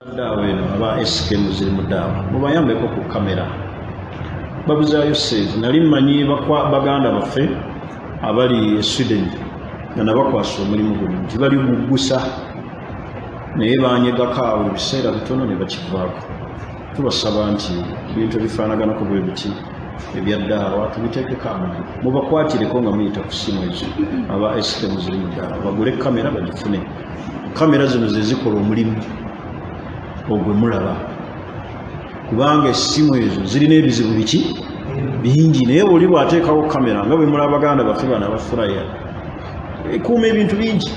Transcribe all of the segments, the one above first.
Daawa eno aba SK Muzirimu Daawa mubayambeko ku kamera, babuzaayo sente. Nali mmanyi baganda baffe abali e Sweden nga nabakwasa omulimu guno nti bali guggusa, naye banyegako awo ebiseera bitono ne bakivaako. Tubasaba nti ebintu ebifaanaganako bwe biti ebya ddaawa tubiteekeko amaanyi, mubakwatireko nga muyita ku ssimu ezo. Aba SK Muzirimu Daawa bagule kamera, bagifune. Kamera zino ze zikola omulimu ogwe mulaba, kubanga essimu ezo zirina ebizibu biki bingi, naye buli bw'ateekawo kamera nga bwe mulaba baganda baffe bano abafuraya ekuuma ebintu bingi.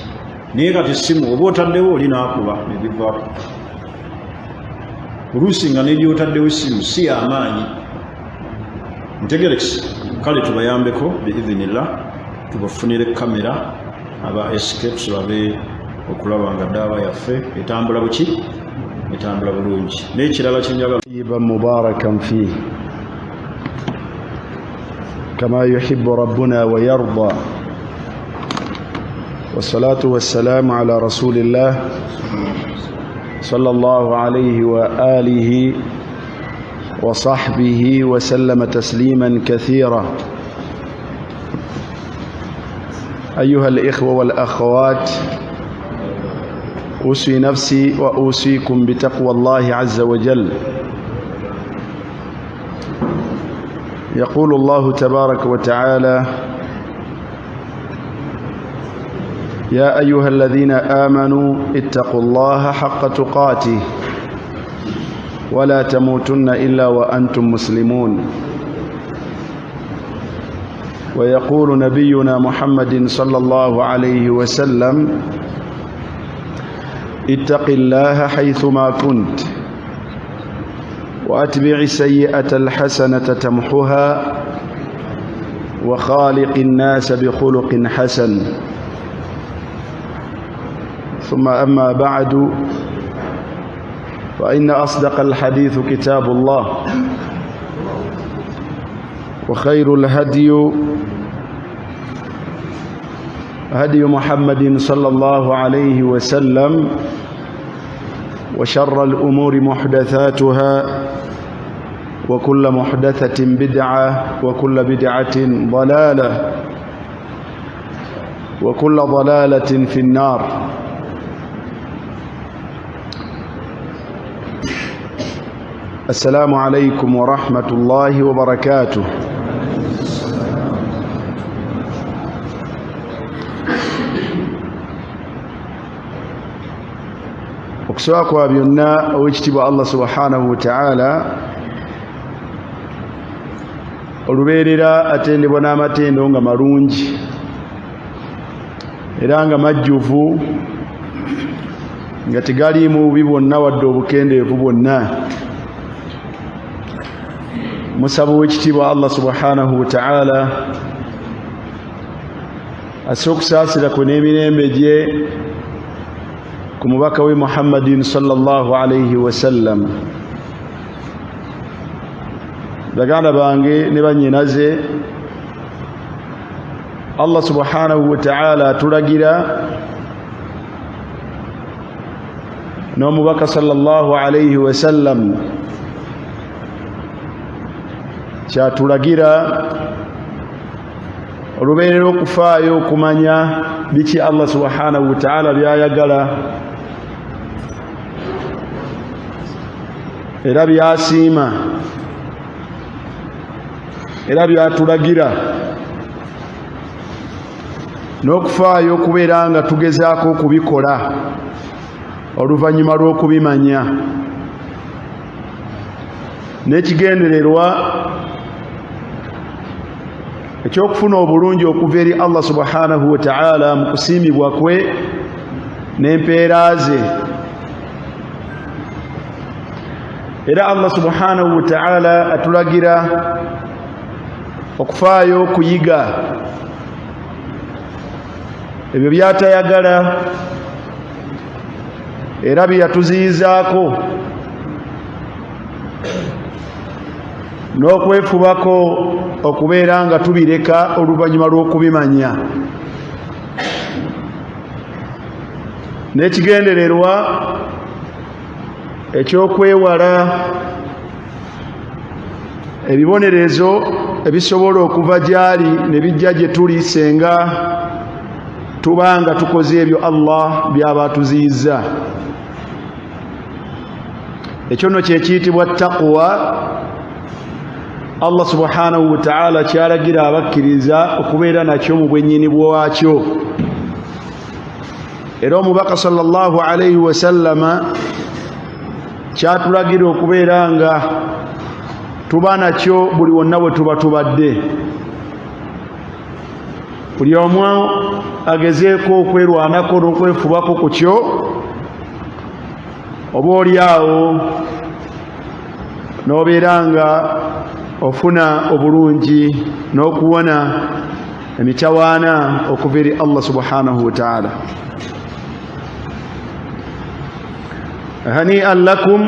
Naye kati essimu oba otaddewo oli n'akuba nebivaako, oluusi nga nebyotaddewo essimu si yamaanyi. Ntegerekisi. Kale tubayambeko biidhinillah, tubafunire kamera aba SK, tulabe okulaba nga daawa yaffe etambula buki, etambula bulungi. N'ekirala kyenjagala طيبا مباركا فيه كما يحب ربنا ويرضى، والصلاة والسلام على رسول الله صلى الله عليه وآله وصحبه وسلم تسليما كثيرا. أيها الإخوة والأخوات، أوصي نفسي وأوصيكم بتقوى الله عز وجل. يقول الله تبارك وتعالى: يا أيها الذين آمنوا اتقوا الله حق تقاته ولا تموتن إلا وأنتم مسلمون. ويقول نبينا محمد صلى الله عليه وسلم: اتق الله حيثما كنت، وأتبع السيئة الحسنة تمحها، وخالق الناس بخلق حسن. ثم أما بعد، فإن أصدق الحديث كتاب الله، وخير الهدي هدي محمد صلى الله عليه وسلم، وشر الأمور محدثاتها، وكل محدثة بدعة، وكل بدعة ضلالة، وكل ضلالة في النار. السلام عليكم ورحمة الله وبركاته. Okusooka kwa byonna, owekitiibwa Allah subhanahu wataala olubeerera atendebwa n'amatendo nga malungi era nga majjuvu, nga tegaliimu bubi bwonna wadde obukendeevu bwonna. Musaba owekitiibwa Allah subhanahu wataala asse okusaasira kwe n'emirembe gye ku mubaka we Muhammadin sallallahu alaihi wasallam. Baganda bange ne bannyinaze, Allah subhanahu wataala atulagira n'omubaka sallallahu alaihi wasallam kyatulagira olubeerera okufaayo okumanya biki Allah subhanahu wataala byayagala era byasiima era byatulagira, n'okufaayo okubeera nga tugezaako okubikola oluvannyuma lw'okubimanya, n'ekigendererwa eky'okufuna obulungi okuva eri Allah subhanahu wa ta'ala mu kusiimibwa kwe n'empeera ze. Era Allah subhanahu wa ta'ala atulagira okufaayo okuyiga ebyo byatayagala era bye yatuziyizaako, n'okwefubako okubeera nga tubireka oluvannyuma lw'okubimanya, n'ekigendererwa Ekyokwewala ebibonerezo ebisobola okuva gyali ne bijja gye tuli senga tuba nga tukoze ebyo Allah byaba atuziyizza. Ekyo nno kyekiyitibwa taqwa. Allah subhanahu wataala kyalagira abakkiriza okubeera nakyo mu bwennyini bwakyo. Era omubaka sallallahu alaihi wasallama kyatulagira okubeera nga tuba nakyo buli wonna bwe tuba tubadde. Buli omu agezeeko okwerwanako n'okwefubako ku kyo, oba oli awo n'obeera nga ofuna obulungi n'okuwona emitawaana okuva eri Allah subhanahu wataala. Hanian lakum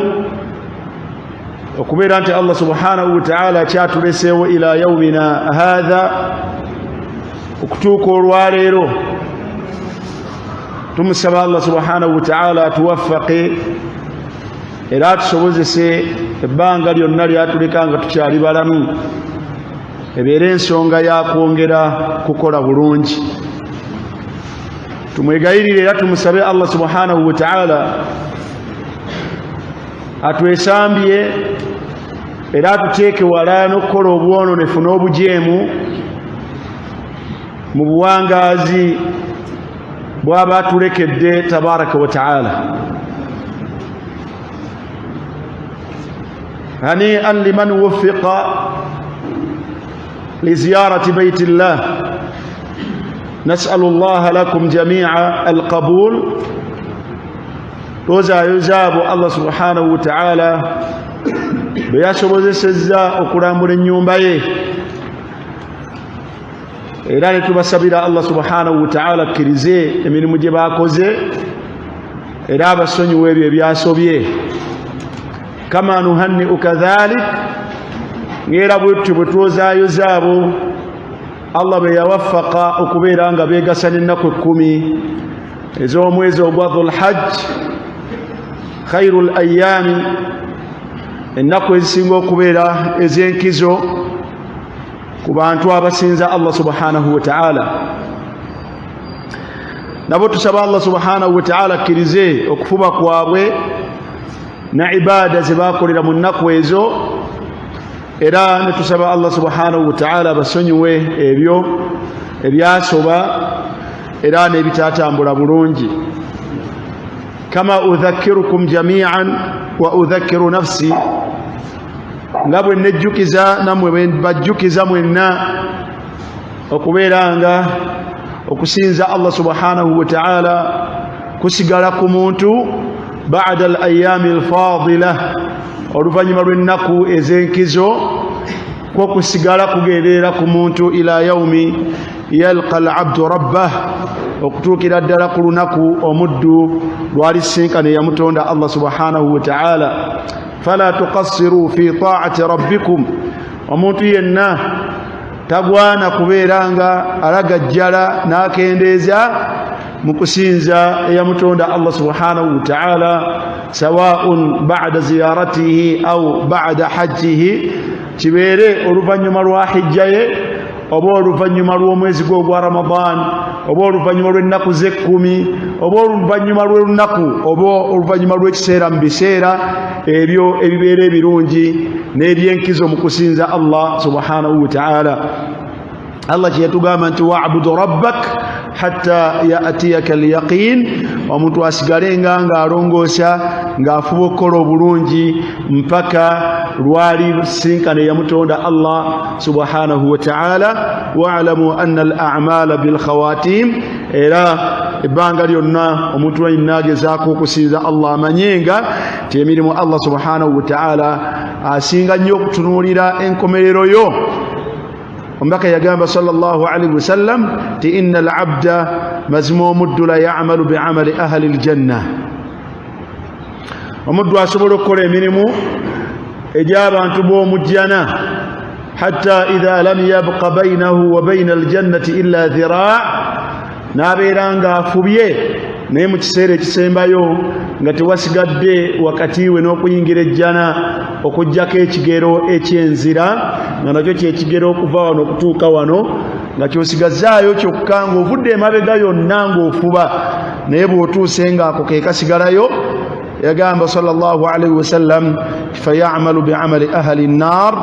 okubeera nti Allah subhanahu wataala akyatuleseewo ila yaumina hatha, okutuuka olwaleero. Tumusaba Allah subhanahu wataala atuwaffaqe era atusobozese ebbanga lyonna lyatuleka nga tukyali balamu ebeere ensonga yakwongera kukola bulungi. Tumwegayirire era tumusabe Allah subhanahu wataala atwesambye era atuteeke wala n'okukola obwononefu n'obujeemu mu buwangaazi bw'aba atulekedde tabaraka wa taala. Hanian liman wuffiqa liziyarati baiti llah, nasalu llaha lakum jamia alqabul. Twozaayoza abo Allah subhanahu wataala bwe yasobozesezza okulambula ennyumba ye, era ne tubasabira Allah subhanahu wataala akkirize emirimu gye bakoze era abasonyiwa ebyo ebyasobye. Kama nuhanniu kadhalik, ng'era bwetutyo bwe twozaayoza abo Allah bwe yawaffaka okubeera nga beegasa n'ennaku 10 ez'omwezi ogwa Dhulhajj, khairu l ayaami, ennaku ezisinga okubeera ez'enkizo ku bantu abasinza Allah subhanahu wataala. Nabo tusaba Allah subhanahu wataala akkirize okufuba kwabwe na ibaada ze bakolera mu nnaku ezo, era ne tusaba Allah subhanahu wataala abasonyiwe ebyo ebyasoba era n'ebitatambula bulungi. Kama udhakirukum jamian wa udhakiru nafsi, nga bwe nejjukiza nammwe bwe bajjukiza mwenna okubeera nga okusinza Allah subhanahu wataala kusigala ku muntu bada al ayaami alfadila, oluvannyuma lw'ennaku ez'enkizo kwo kusigala kugenderera ku muntu ila yaumi yalqa al abdu rabbah, okutuukira ddala ku lunaku omuddu lwalisinkana eyamutonda Allah subhanahu wataala. Fala tuqassiru fi taati rabbikum, omuntu yenna tagwana kubeera nga alagajjala n'akendeeza mu kusinza eyamutonda Allah subhanahu wataala, sawaun bada ziyaratihi au bada hajjihi, kibeere oluvannyuma lwa hijja ye oba oluvannyuma lw'omwezi gwe ogwa Ramadan oba oluvannyuma lw'ennaku z'ekkumi oba oluvannyuma lw'olunaku oba oluvannyuma lw'ekiseera mu biseera ebyo ebibeera ebirungi n'ebyenkizo mu kusinza Allah subhanahu wataala. Allah kye yatugamba nti wabudu rabbak hatta yatiyaka alyaqin, omuntu asigale nga ng'alongoosa ng'afuba okukola obulungi mpaka lwali sinkana eyamutonda Allah subhanahu wataala. Waalamu anna al amala bilkhawatim, era ebbanga lyonna omuntu yenna agezaako okusinza Allah amanye nga ti emirimu Allah subhanahu wataala asinga nnyo okutunuulira enkomerero yo. Omubaka yagamba sallallahu alaihi wasallam ti inna al abda, mazima omuddu, la yamalu biamali ahli ljanna, omuddu asobola okukola emirimu egy'abantu b'omujjana, hatta idha lam yabqa bainahu wa baina aljannati illa dhiraa, n'abeera ng'afubye Naye mu kiseera ekisembayo nga tewasigadde wakati we n'okuyingira ejjana okuggyako ekigero eky'enzira, nga nakyo kyekigero okuva wano okutuuka wano, nga kyosigazaayo kyokka ng'ovudde emabega yonna ng'ofuba, naye bw'otuuse ng'ako ke kasigalayo. Yagamba sallallahu alaihi wasallam, fayamalu biamali ahali nnar,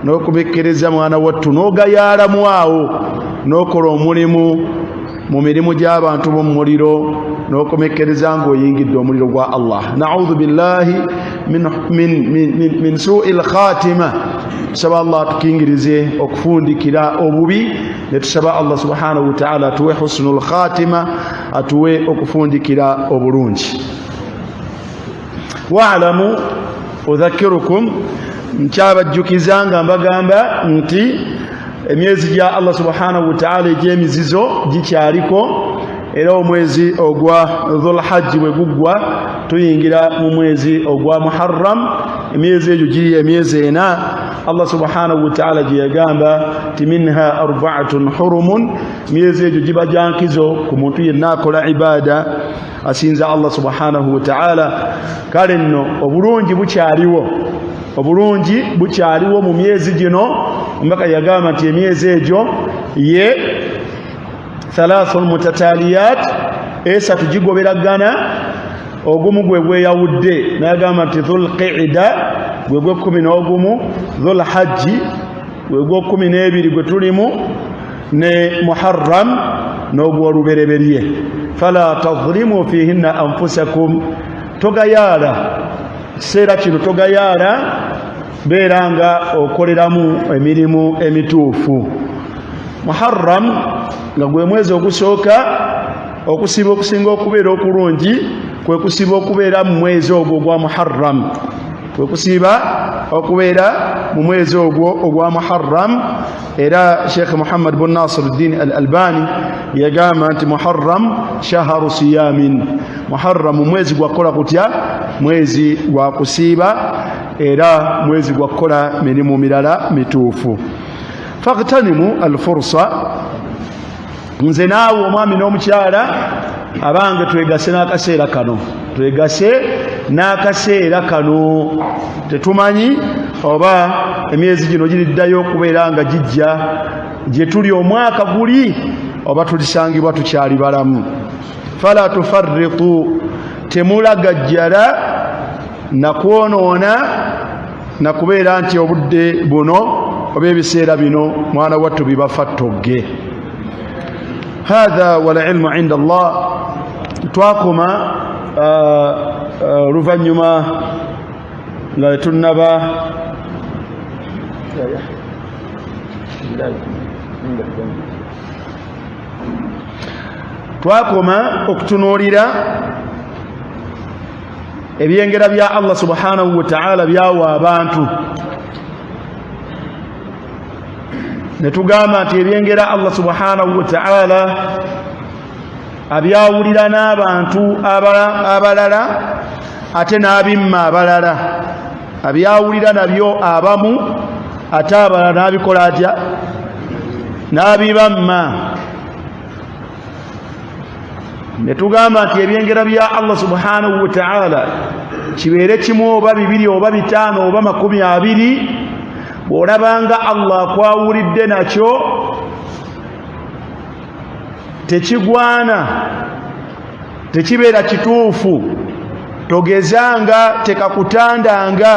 n'okubikkiriza mwana wattu n'ogayaalamu awo n'okola omulimu mu mirimu gy'abantu b'omuliro, n'okumikkiriza ng'oyingidde omuliro gwa Allah. Naudhu billahi min sui lkhatima. Tusaba Allah atukingirize okufundikira obubi, ne tusaba Allah subhanahu wataala atuwe husnu lkhatima, atuwe okufundikira obulungi. Waalamu udhakirukum, nkyabajjukiza nga mbagamba nti emyezi gya Allah subhanahu wataala egy'emizizo gikyaliko, era omwezi ogwa Dhulhajji bwe guggwa tuyingira mu mwezi ogwa Muharram. Emyezi egyo giri emyezi ena Allah subhanahu wataala gye yagamba ti minha arbaatun hurumun. Emyezi egyo giba gya nkizo ku muntu yenna akola ibaada, asinza Allah subhanahu wataala. Kale nno obulungi bukyaliwo, obulungi bukyaliwo mu myezi gino. Omubaka yagamba nti emyezi egyo ye thalathu mutataliyat, esatu gigoberagana, ogumu gwe gweyawudde. Nagamba nti Dhulqida gwe gwekumi n'ogumu, Dhulhajji gwe gwekumi n'ebiri gwe tulimu, ne Muharram n'ogwolubereberye. Fala tadhlimu fihinna anfusakum, togayaala kiseera kino, togayaala, beera nga okoleramu emirimu emituufu. Muharram nga gwe mwezi ogusooka, okusiiba okusinga okubeera okulungi kwe kusiiba okubeera mu mwezi ogwo ogwa Muharram, kwe kusiiba okubeera mu mwezi ogwo ogwa Muharram. Era Sheikh Muhammad bun Nasiruddin Al Albani yagamba nti Muharram shaharu siyamin, Muharram mwezi gwakukola kutya? Mwezi gwa kusiiba, era mwezi gwa kukola mirimu mirala mituufu. Fagtanimu alfursa, nze naawe omwami n'omukyala abange, twegase n'akaseera kano, twegase n'akaseera kano. Tetumanyi oba emyezi gino giriddayo okubeera nga gijja gye tuli omwaka guli, oba tulisangibwa tukyali balamu. Fala tufarritu, temulagajjala nakwonoona nakubeera nti obudde buno oba ebiseera bino mwana wattu bibafa ttogge. Hatha walilmu inda Allah. Twakoma oluvannyuma nga tetunnaba twakoma okutunuulira ebyengera bya Allah subhanahu wataala byawa abantu, ne tugamba nti ebyengera Allah subhanahu wataala abyawulira n'abantu abalala, ate n'abimma abalala, abyawulira nabyo abamu, ate abalala n'abikola atya? N'abibamma. Ne tugamba nti ebyengera bya Allah subhanahu wataala kibeere kimu oba bibiri oba bitaano oba 20, bw'olabanga Allah akwawulidde nakyo, tekigwana, tekibeera kituufu, togezanga, tekakutandanga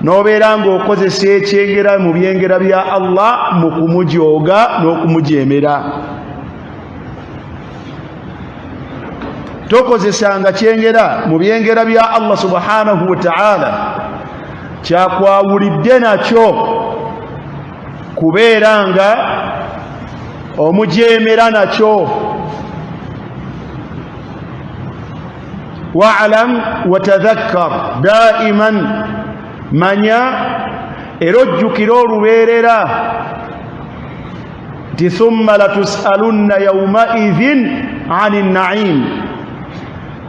n'obeera ng'okozesa ekyengera mu byengera bya Allah mu kumujooga n'okumujemera. Tokozesanga kyengera mu byengera bya Allah subhanahu wataala kyakwawulidde nakyo kubeera nga omujemera nakyo. Waalam watadhakkar daiman, manya era ojjukire olubeerera nti thumma latusalunna yaumaidhin ani naim.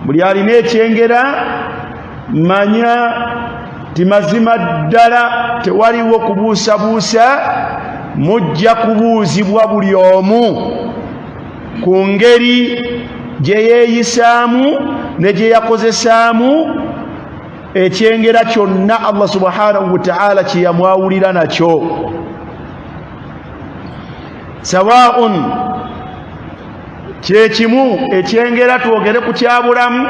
Buli alina ekyengera, manya ti mazima ddala tewaliwo kubuusabuusa, mujja kubuuzibwa buli omu ku ngeri Gye yeeyisaamu ne gye yakozesaamu ekyengera kyonna Allah subhanahu wataala kye yamwawulira nakyo. Sawaun kyekimu ekyengera, twogere ku kyabulamu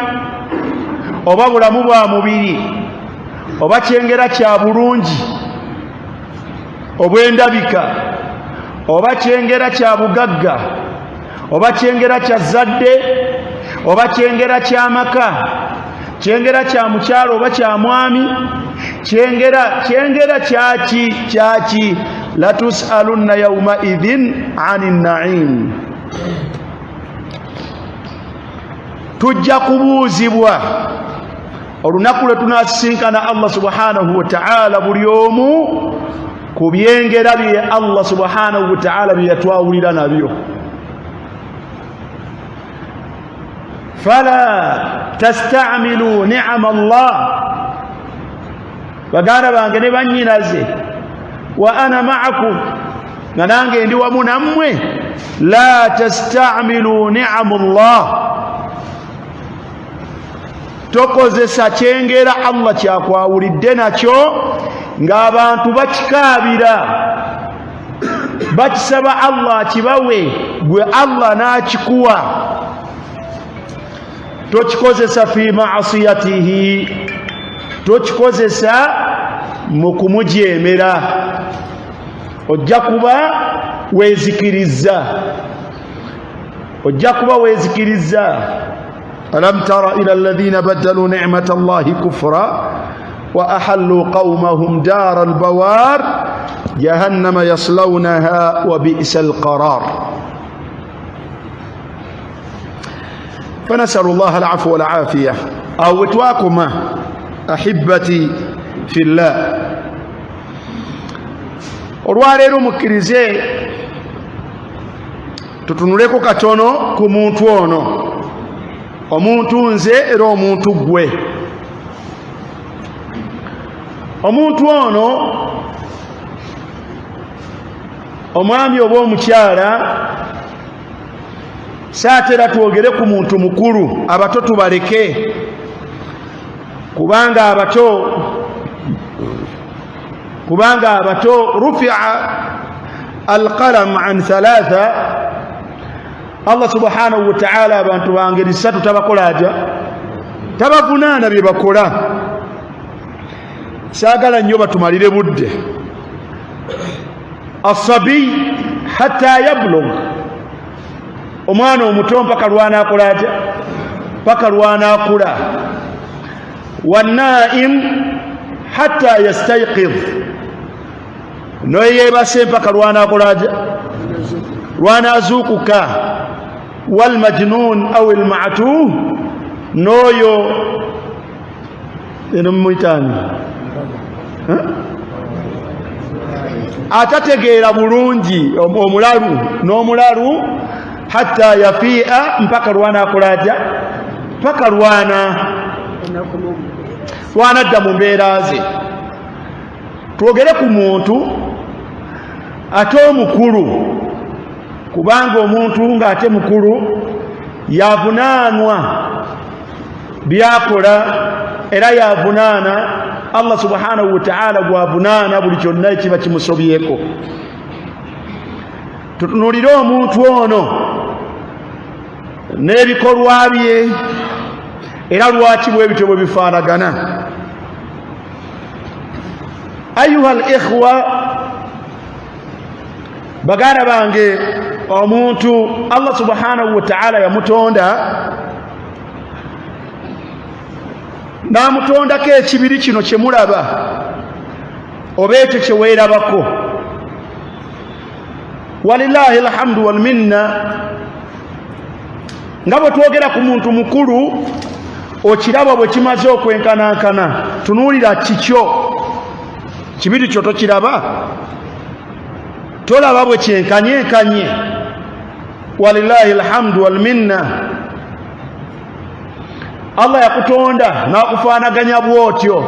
oba bulamu bwa mubiri, oba kyengera kya bulungi obw'endabika, oba kyengera kya bugagga, oba kyengera kya zadde, oba kyengera ky'amaka, kyengera kya mukyalo oba kya mwami, kyengera kyengera kyaki kyaki. Latusalunna yaumaidhin ani naim, tujja kubuuzibwa olunaku lwe tunasisinkana Allah subhanahu wataala, buli omu ku byengera bye Allah subhanahu wataala bye yatwawulira nabyo. Fala tastamilu niama Allah. Baganda bange ne bannyinaze, wa ana maakum, nga nange ndi wamu nammwe, la tastamilu niamu llah, tokozesa kyengera Allah kyakwawulidde nakyo ng'abantu bakikaabira, bakisaba Allah akibawe, gwe Allah n'akikuwa, tokikozesa fi maasiyatihi, tokikozesa mu kumujemera, ojja kuba weezikirizza, ojja kuba weezikirizza. Alam tara ila alladhina baddalu nicmata llahi kufra wa ahallu qaumahum dara albawar jahannama yaslawnaha wa bisa alqarar. Fanasalu llaha alafu walafiya. Awo wetwakoma, ahibati fillah, olwaleero mukkirize tutunuleko katono ku muntu ono, omuntu nze era omuntu ggwe. Omuntu ono, omwami oba omukyala, saatera twogere ku muntu mukulu, abato tubaleke, kubanga abato, kubanga abato rufia alqalam an thalatha. Allah subhanahu wataala abantu bangeri ssatu tabakola atya? Tabavunaana bye bakola. Saagala nnyo batumalire budde. Asabiy hatta yablug, omwana omuto mpaka lwanakola atya? Mpaka lwanakula. Wanaim hatta yastaiqidh, noyebase mpaka lwanakola atya? Lwanazuukuka. Walmajnun au lmatuh, n'oyo eno mumuyitaani atategeera bulungi, omulalu, n'omulalu hatta yafiia, mpaka lwanakola atya? Mpaka lwana lwanadda mu mbeera ze. Twogere ku muntu ate omukulu, kubanga omuntu ng'ate mukulu yavunaanwa byakola, era yavunaana Allah subhanahu wataala gwavunaana buli kyonna ekiba kimusobyeko. Tutunulire omuntu ono n'ebikolwa bye, era lwaki bwe bityo bwe bifaanagana. Ayuha al ikhwa, baganda bange, omuntu Allah subhanahu wataala yamutonda n'amutondako ekibiri kino kyemulaba oba ekyo kyeweerabako. Walillahi alhamdu walminna. Nga bwe twogera ku muntu mukulu, okiraba bwe kimaze okwenkanankana, tunuulira kikyo kibiri kyo, tokiraba? Tolaba bwe kyenkanyenkanye? Walillahi alhamdu walminna. Allah yakutonda n'akufaanaganya bwotyo,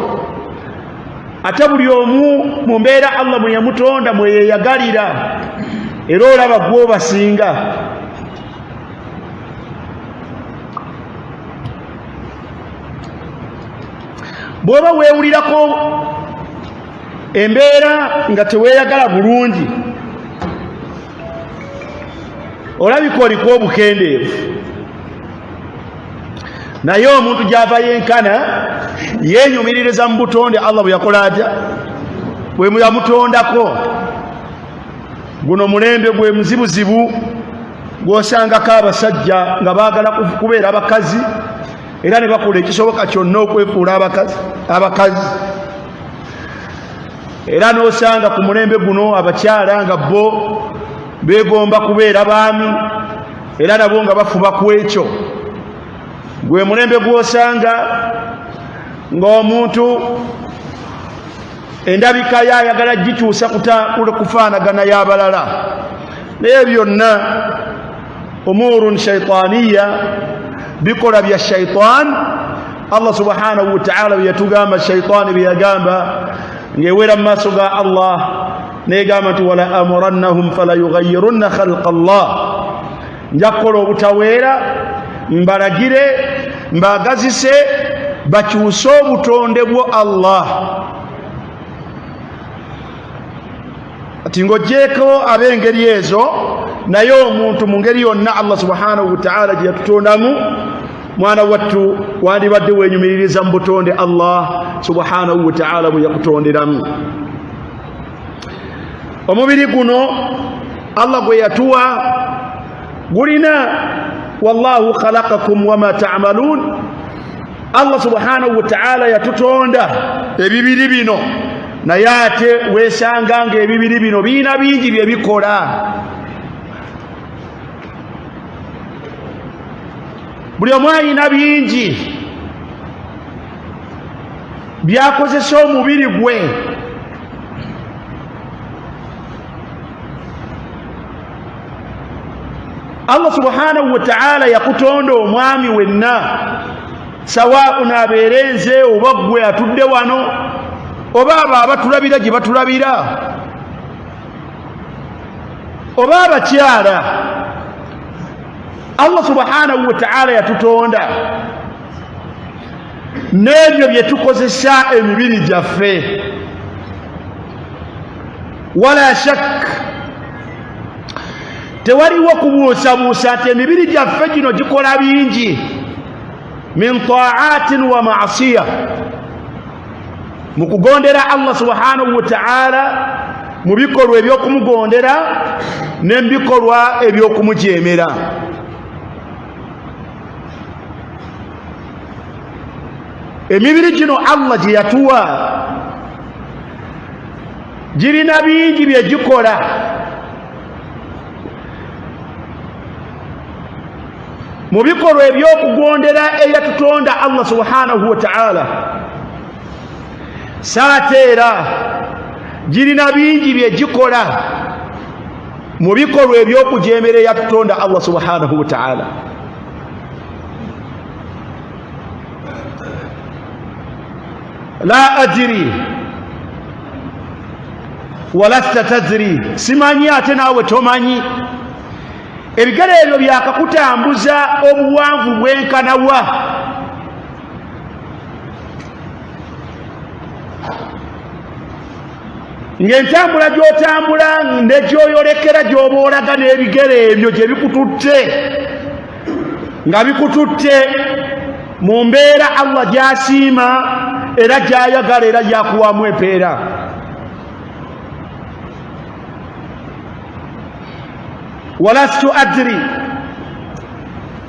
ate buli omu mu mbeera Allah mwe yamutonda mwe yeyagalira, era olaba gwobasinga. Bw'oba weewulirako embeera nga teweeyagala bulungi, olabika oliko obukendeevu, naye omuntu gyava yenkana yenyumiririza mu butonde Allah bwe yakola atya, bwe yamutondako. Guno mulembe gwe muzibuzibu gwosangako abasajja nga baagala kubeera abakazi, era ne bakola ekisoboka kyonna okwefuula abakazi. Era n'osanga ku mulembe guno abakyala nga bo beegomba kubeera baami, era nabo nga bafuba ku ekyo. Gwe mulembe gw'osanga ng'omuntu endabika ye ayagala gikyusa kufaanagana y'abalala, naye byonna umurun shaitaniya, bikola bya shaitan. Allah subhanahu wataala bye yatugamba, shaitaani bye yagamba ng'ewera mu maaso ga Allah, negamba nti wala amurannahum falayugayirunna khalqa Allah, nja kukola obutaweera mbalagire mbagazise bakyuse obutonde bwo Allah. Ati ng'ogyeko ab'engeri ezo, naye omuntu mu ngeri yonna Allah subhanahu wataala gye yatutondamu, mwana wattu, wandibadde wenyumiririza mu butonde Allah subhanahu wataala bwe yakutonderamu. Omubiri guno Allah gwe yatuwa gulina wallahu khalaqakum wama ta'malun, Allah subhanahu wataala yatutonda ebibiri bino, naye ate wesanga nga ebibiri bino birina bingi bye bikola. Buli omu alina bingi byakozesa omubiri gwe. Allah subhanahu wataala yakutonda omwami wenna, sawaun abeere nze oba ggwe atudde wano oba abo abatulabira gye batulabira oba abakyala. Allah subhanahu wataala yatutonda n'ebyo bye tukozesa emibiri gyaffe. Wala shak, tewaliwo kubuusabuusa nti emibiri gyaffe gino gikola bingi min taatin wa masiya, mu kugondera Allah subhanahu wataala mu bikolwa ebyokumugondera n'emubikolwa ebyokumujeemera. Emibiri gino Allah gye yatuwa girina bingi bye gikola. Mu bikolwa eby'okugondera eyatutonda Allah subhanahu wa ta'ala, saate era girina bingi bye gikola mu bikolwa eby'okujemera eyatutonda Allah subhanahu wa ta'ala. La adiri walasta tadiri, simanyi ate naawe tomanyi. Ebigere ebyo byakakutambuza obuwanvu bwenkanawa? Ng'entambula gy'otambula ne gy'oyolekera gy'oba olaga n'ebigere ebyo gye bikututte, nga bikututte mu mbeera Allah gy'asiima era gy'ayagala era gyakuwaamu empeera. Walastu adiri,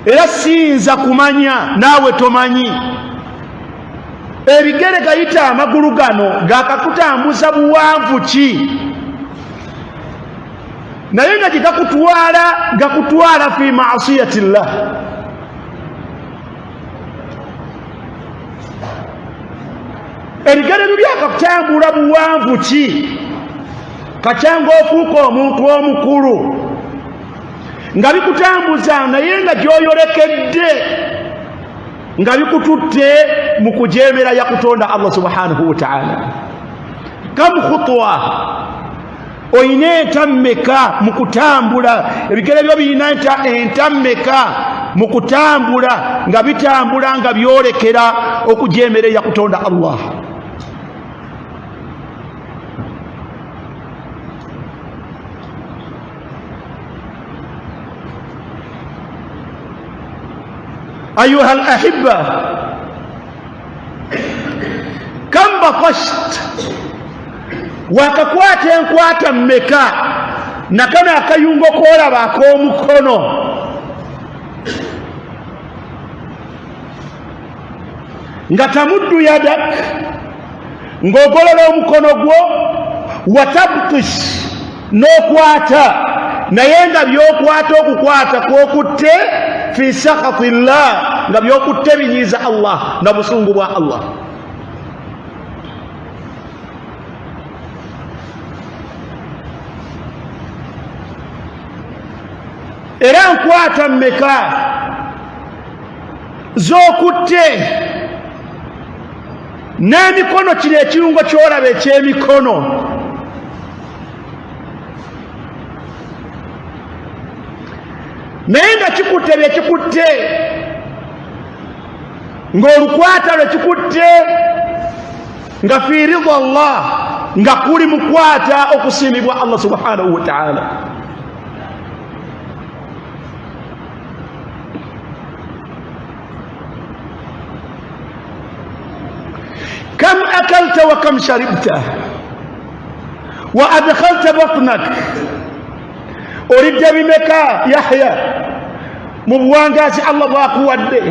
era siyinza kumanya, naawe tomanyi. Ebigere gayita amagulu gano gakakutambuza buwanvu ki, naye nga gyegakutwala gakutwala fi maasiyati llah. Ebigere byo byakakutambula buwanvu ki kacyanga ofuuka omuntu omukulu nga bikutambuza, naye nga gyoyolekedde nga bikututte mu kujeemera yakutonda Allah subhanahu wataala. Kam khutwa, oyina enta mmeka mu kutambula? Ebigere byo birina enta mmeka? Mu kutambula nga bitambula nga byolekera okujemera eyakutonda Allah. Ayuha al ahibba, kam batasht, wakakwata enkwata mmeka nakano akayungo kolaba ak'omukono nga tamuddu yadak, ng'ogolola omukono gwo, watabtish, n'okwata, naye nga by'okwata okukwata kwokutte fi sakhati llah, nga by'okutte binyiiza Allah na busungu bwa Allah. Era nkwata mmeka z'okutte n'emikono kino ekirungo ky'olaba eky'emikono naye nga kikutte bye kikutte, ng'olukwata lwe kikutte nga fi ridha Allah, nga kuli mukwata okusiimibwa Allah subhanahu wa ta'ala. Kam akalta wa kam sharibta wa adkhalta batnak, olidde bimeka Yahya mu buwangazi Allah bwakuwadde,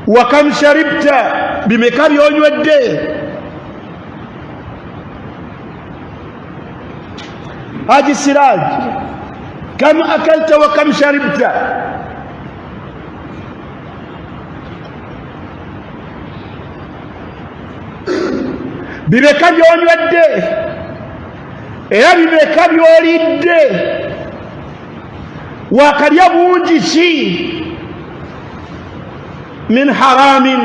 wa kam sharibta, bimeka byonywedde. Haji Siraj, kam akalta wa kam sharibta, bimeka byonywedde era bimeka byolidde, wakalya bungi ki min haramin.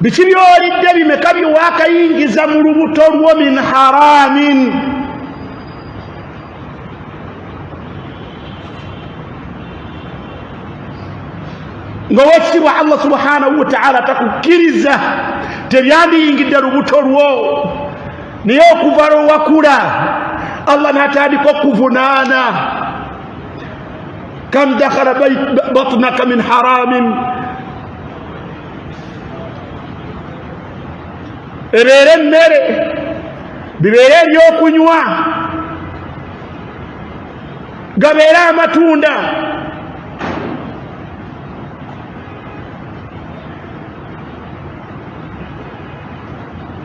Biki byolidde, bimeka byewakayingiza mu lubuto lwo min haramin. Ng'owekitiibwa Allah subhanahu wataala takukkiriza, tebyandiyingidde lubuto lwo, naye okuva lwewakula Allah n'atandika okuvunaana. Kam dakhala batnaka min haramin, ebeere emmere, bibeere ebyokunywa, gabeere amatunda,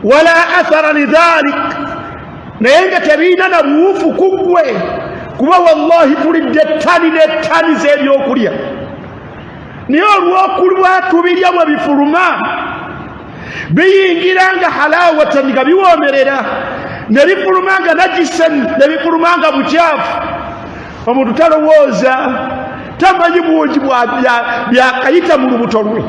wala athara lidhalik, naye nga tebiina na buwufu ku ggwe, kuba wallahi tulidde ettani n'ettani z'ebyokulya, naye olw'okulwa tubirya bwe bifuluma biyingira nga halawatan, nga biwoomerera, ne bifuluma nga najisan, ne bifuluma nga bukyafu. Omuntu talowooza, tamanyi bungi byakayita mu lubuto lwe.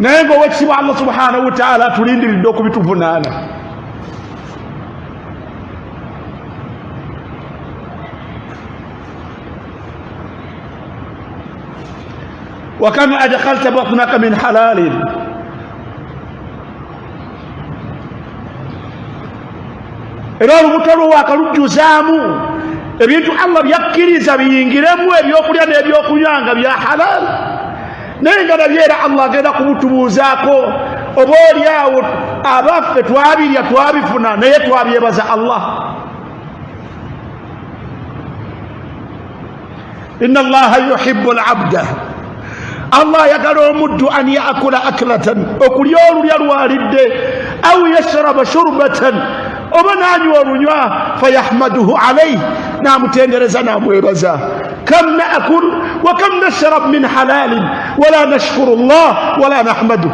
Naye nga owekitiibwa Allah subhanahu wataala atulindiridde okubituvunaana. Wakam adkhalta batnaka min halalin, era olubuto lwo wakalujjuzaamu ebintu Allah byakkiriza biyingiremu, ebyokulya n'ebyokunywa nga bya halal, naye nga nabyo era Allah agenda kubutubuuzaako. Oba oli awo abaffe twabirya twabifuna, naye twabyebaza Allah. Inna allaha yuhibbu labda, Allah ayagala omuddu an yakula aklatan, okulya olulya lwalidde, au yashraba shurbatan, oba nanywa olunywa, fayahmaduhu alaihi, namutendereza namwebaza. Kam nakul wa kam nashrab min halalin wala nashkuru llah wala nahmaduh.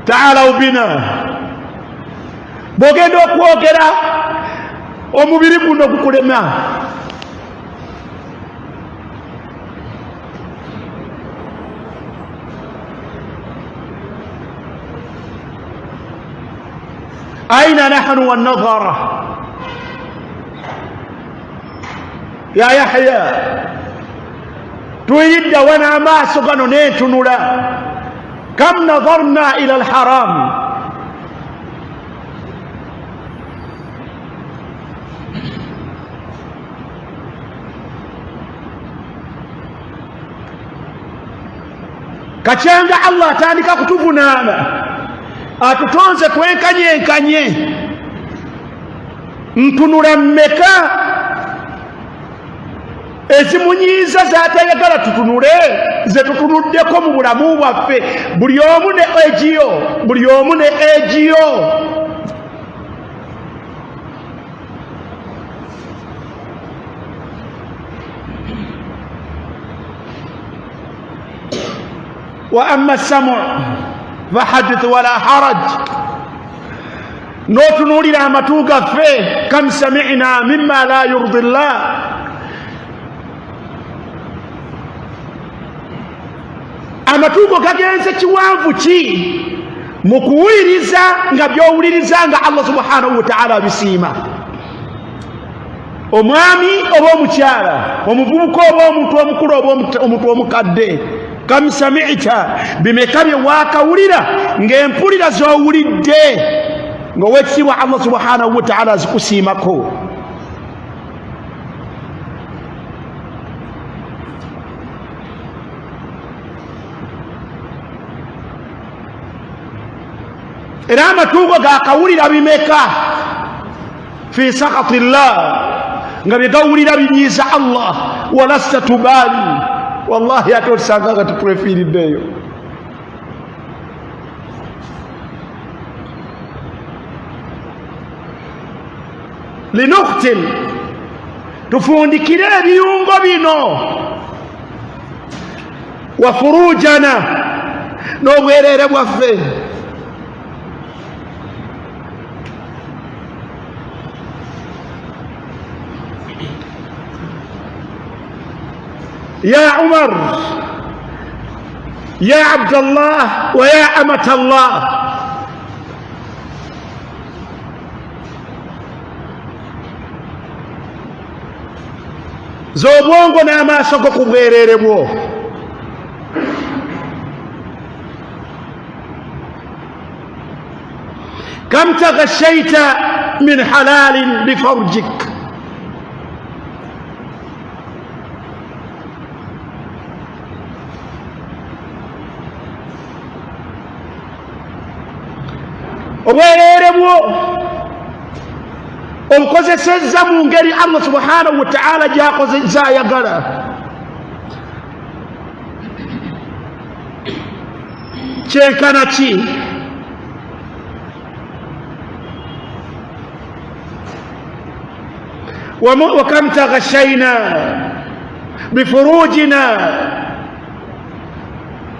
Taalau bina, bw'ogenda okwogera omubiri guno gukulema. Aina nahnu wanadhara ya Yahya, tuyiridde wa n'amaaso gano n'entunula. Kam nadharna ila alharam, kakyanga Allah atandika kutuvunaana, atutonze twenkanye enkanye, ntunula mmeka ezimunyiiza zatayagala tutunule, ze tutunuddeko mu bulamu bwaffe. Buli omu ne egiyo, buli omu ne egiyo. Wa amma samu fahadith wala haraj, n'otunuulira amatu gaffe. Kam samina mima la yurdi llah, amatu go gagenze kiwanvu ki mu kuwuliriza nga by'owuliriza nga Allah subhanahu wataala abisiima. Omwami oba omukyala, omuvubuka oba omuntu omukulu oba omuntu omukadde, kam samita, bimeka bye waakawulira ng'empulira z'owulidde ng'owekitiibwa Allah subhanahu wataala azikusiimako. Era amatuugo gakawulira bimeka fi sakati llah, nga bye gawulira binyiiza Allah, walasta tubaali. Wallahi ate otusanga nga tuprefiiriddeeyo. Linuktil, tufundikire ebiyungo bino, wa furujana, n'obwereere bwaffe. Ya Umar, ya Abdallah, wa ya amatallah, z'obwongo n'amaaso go ku bwereere bwo. Kam taghashaita min halalin bifarjik, obwereere bwo obukozesezza mu ngeri Allah subhanahu wataala gyakozeza ayagala. Kyenkana ki? Wakam taghashaina bifurujina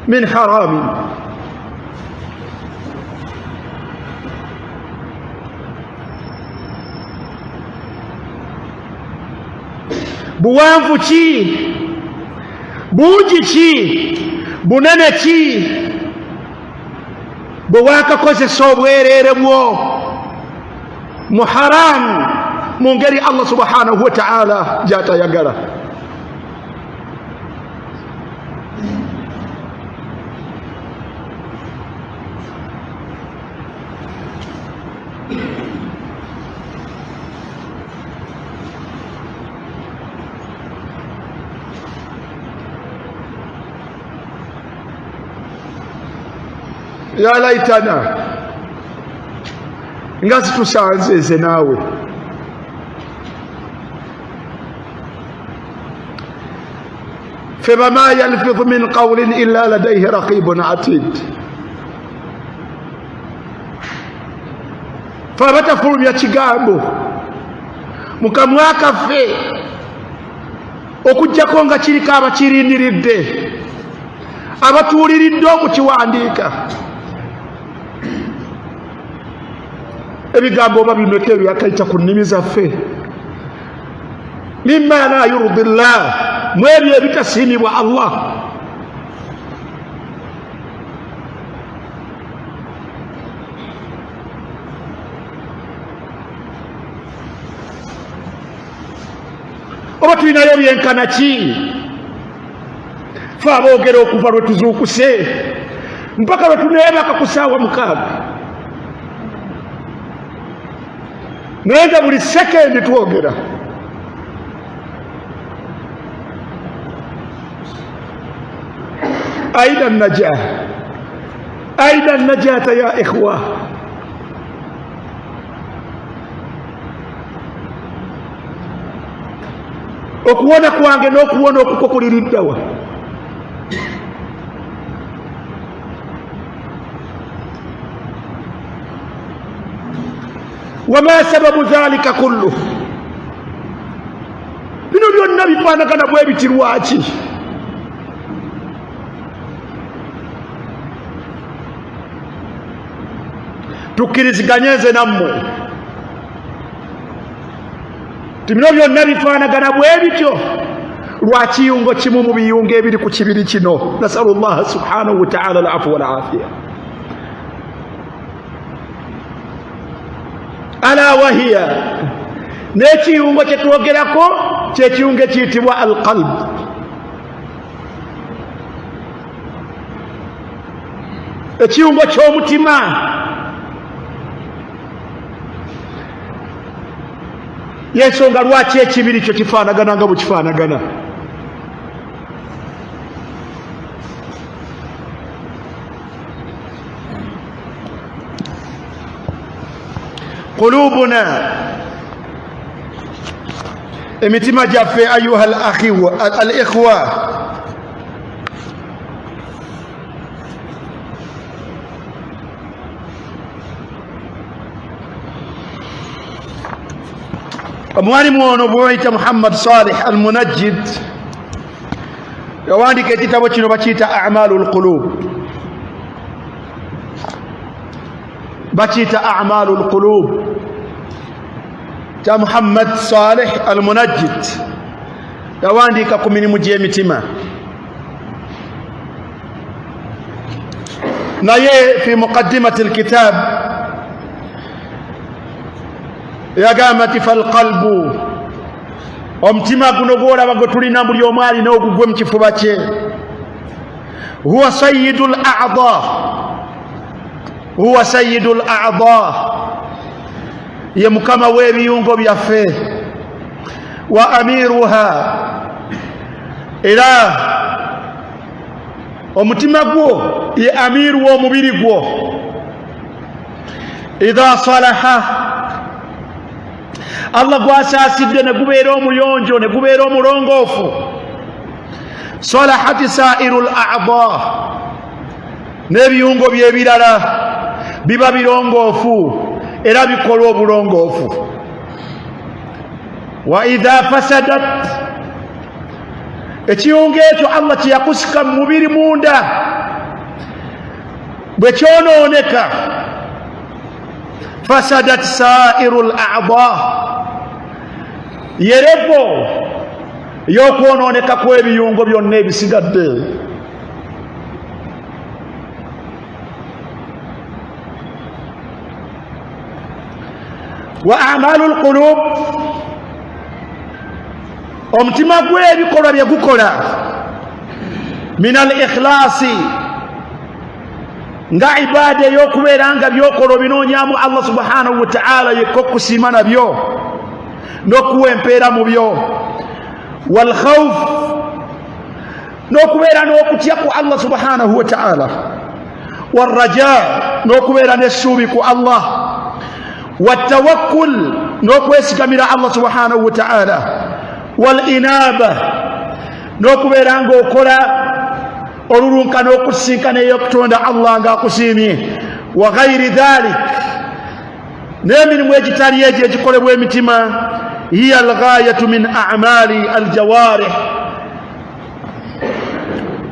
min haramin, buwanvu ki, bungi ki, bunene ki bwe wakakozesa obwereere bwo mu haramu mu ngeri Allah subhanahu wa ta'ala gyatayagala. Ya laitana, nga zitusanze nze naawe. Fe bama yalfidhu min qawlin illa ladayhi raqibun atid, fe abatafulumya kigambo mu kamwa kaffe okuggyako nga kiriko abakirindiridde, abatuuliridde okukiwandiika. Ebigambo oba bimeka ebyakayita ku nnimi zaffe mima la yurdi llah, mu ebyo ebitasiimibwa Allah. Oba tulinayo byenkana ki? Fe aboogera okuva lwe tuzuukuse mpaka lwe tuneebaka ku saawa 6, naye nga buli sekendi twogera. Aina naja, aina najata ya ikhwa. Okuwona kwange n'okuwona okukwo kuliriddawa? Wama sababu dhalika kullu, bino byonna bifaanagana bwe biti lwaki? Tukkiriziganye nze nammwe ti bino byonna bifaanagana bwe bityo lwakiyungo kimu mu biyungo ebiri ku kibiri kino. Nasalu llaha subhanahu wataala alafu walafiya. Ala wahiya, n'ekiyungo kyetwogerako kyekiyungo ekiyitibwa alqalb. Ekiyungo ky'omutima yensonga lwaki ekibiri kyo kifaanagana nga bwe kifaanagana. Qulubuna, emitima gyaffe, ayuha al ikhwa, omwalimu ono bweyita Muhammad Salih Al Munajjid yawandika ekitabo kino bakiyita Amalu Lqulub, bakiyita Amalu Lqulub kya Muhammad Salih Al Munajjid. Yawandiika ku mirimu gy'emitima, naye fi muqaddimati lkitab yagamba nti falqalbu, omutima guno gwolaba gwe tulina, buli omu alina ogugwe mu kifuba kye, huwa sayidu l ada, huwa sayidu l ada, ye mukama w'ebiyungo byaffe, wa amiruha, era omutima gwo ye amiru w'omubiri gwo. Idha salaha, Allah gwasaasidde ne gubeera omuyonjo ne gubeera omulongoofu, salahati sairu l ada, n'ebiyungo by'ebirala biba birongoofu era bikola obulongoofu. Wa idha fasadat, ekiyungo ekyo Allah kyeyakusika mu mubiri munda bwe kyonooneka, fasadat sairu l ada, yerevo y'okwonooneka kw'ebiyungo byonna ebisigadde. Wa amalu lqulub, omutima gw'ebikolwa bye gukola, min al ikhlasi, nga ibaada ey'okubeera nga byokola obinoonyamu Allah subhanahu wataala yekka okusiima nabyo n'okuwa empeera mu byo, walkhawf, n'okubeera n'okutya ku Allah subhanahu wataala, waraja, n'okubeera n'essuubi ku Allah, watawakkul, n'okwesigamira Allah subhanahu wataala, wal inaba, n'okubeera ng'okola olulunka n'okusinkana ey'okutonda Allah ng'akusiimye, wa ghairi dhalik, n'emirimu egitali egyo egikolebwa emitima, hiya alghayatu min amali aljawarih.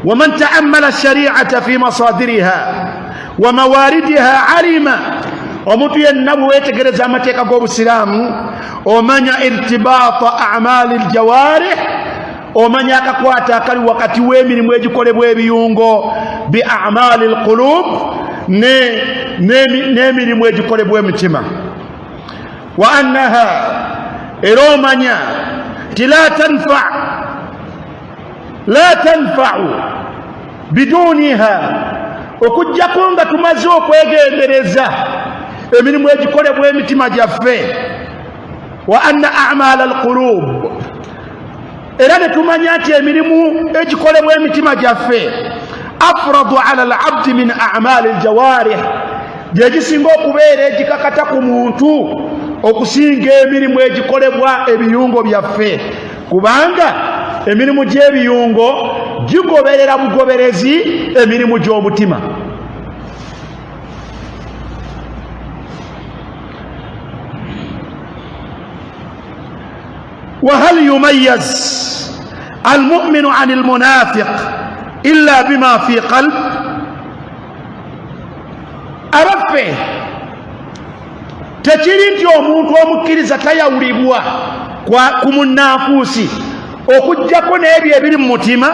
ومن تأمل الشريعة في مصادرها ومواردها علم Omuntu yenna bwe weetegereza amateeka g'obusiraamu, omanya irtibaata amali ljawarih, omanya akakwata akali wakati w'emirimu egikolebwa ebiyungo bi amali lqulub, n'emirimu egikolebwa emitima. Wa annaha, era omanya nti la tanfau biduniha, okujjako nga tumaze okwegendereza emirimu egikolebwa emitima gyaffe. Wa anna amala alqulub, era ne tumanya nti emirimu egikolebwa emitima gyaffe afradu ala alabdi min amali aljawarih, gyegisinga okubeera egikakata ku muntu okusinga emirimu egikolebwa ebiyungo byaffe, kubanga emirimu gy'ebiyungo gigoberera bugoberezi emirimu gy'omutima. Wahal yumayaz almuminu an almunafiq illa bima fi qalb? Abaffe, tekiri nti omuntu omukkiriza tayawulibwa ku munnanfuusi okuggyako n'ebyo ebiri mu mutima?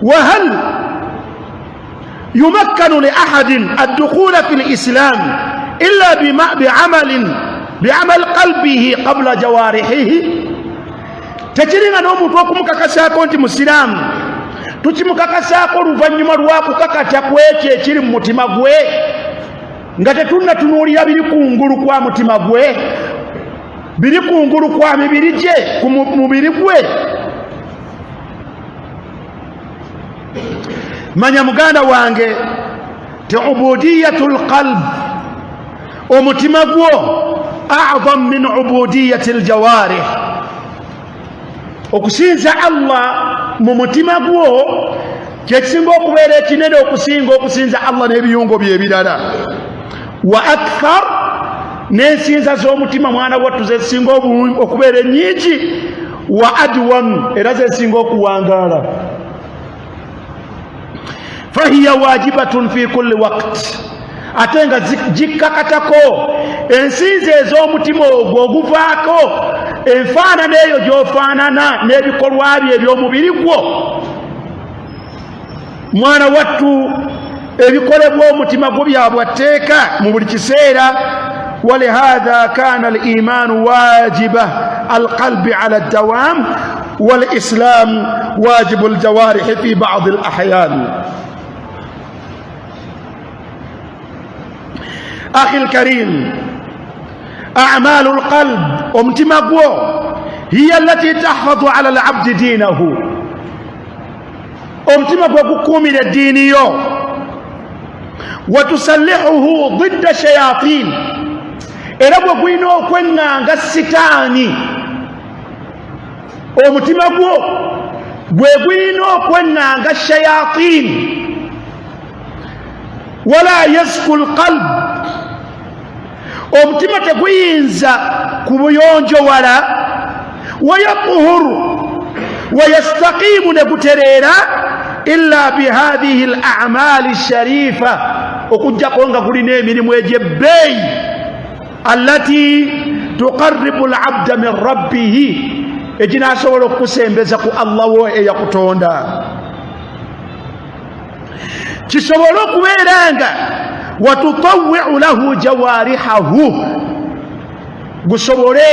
Wahal yumakkanu li ahadin addukhula fi lislam illa biamal qalbihi qabla jawarihihi? Tekiringa n'omuntu okumukakasaako nti musiraamu, tukimukakasaako oluvannyuma lwa kukakata ku ekyo ekiri mu mutima gwe, nga tetunnatunuulira biri kungulu kwa mutima gwe, biri kungulu kwa mibiri gye, ku mubiri gwe. Manya muganda wange ti ubudiyatu lqalb, omutima gwo, azam min ubudiyati ljawarih. Okusinza Allah mu mutima gwo kyekisinga okubeera ekinene okusinga okusinza Allah n'ebiyungo byebirala. Wa akthar, n'ensinza z'omutima, mwana wattu, zezisinga okubeera ennyingi, wa adwam, era zezisinga okuwangaala. Fahiya wajibatun fi kulli waqt, ate nga gikkakatako ensinza ez'omutima ogwo oguvaako enfaanana eyo gy'ofaanana n'ebikolwa byo eby'omubiri gwo. Mwana wattu, ebikolebwa omutima gwo bya bwatteeka mu buli kiseera. Walihatha kana alimaanu wajiba alqalbi ala ddawam, walislam wajibu aljawarihi fi badi alahyan. Akhi lkarim, amalu lqalb, omutima gwo, hiya allati tahfadhu ala alabdi dinahu, omutima gwe gukuumira eddiini yo, watusallihuhu didda shayatin, era gwe gulina okweŋŋanga sitaani. Omutima gwo gwe gulina okweŋŋanga shayatin. Wala yazku lqalb, omutima teguyinza kubuyonjowala, wayatuhuru wayastaqimu, ne gutereera, illa bihathihi l amali sharifa, okugjako nga gulina emirimu egyebbeeyi, allati tuqaribu labda min rabbihi, eginasobola okukusembeza ku Allah wo eyakutonda, kisobole okubeera nga watutawiu lahu jawarihahu, gusobole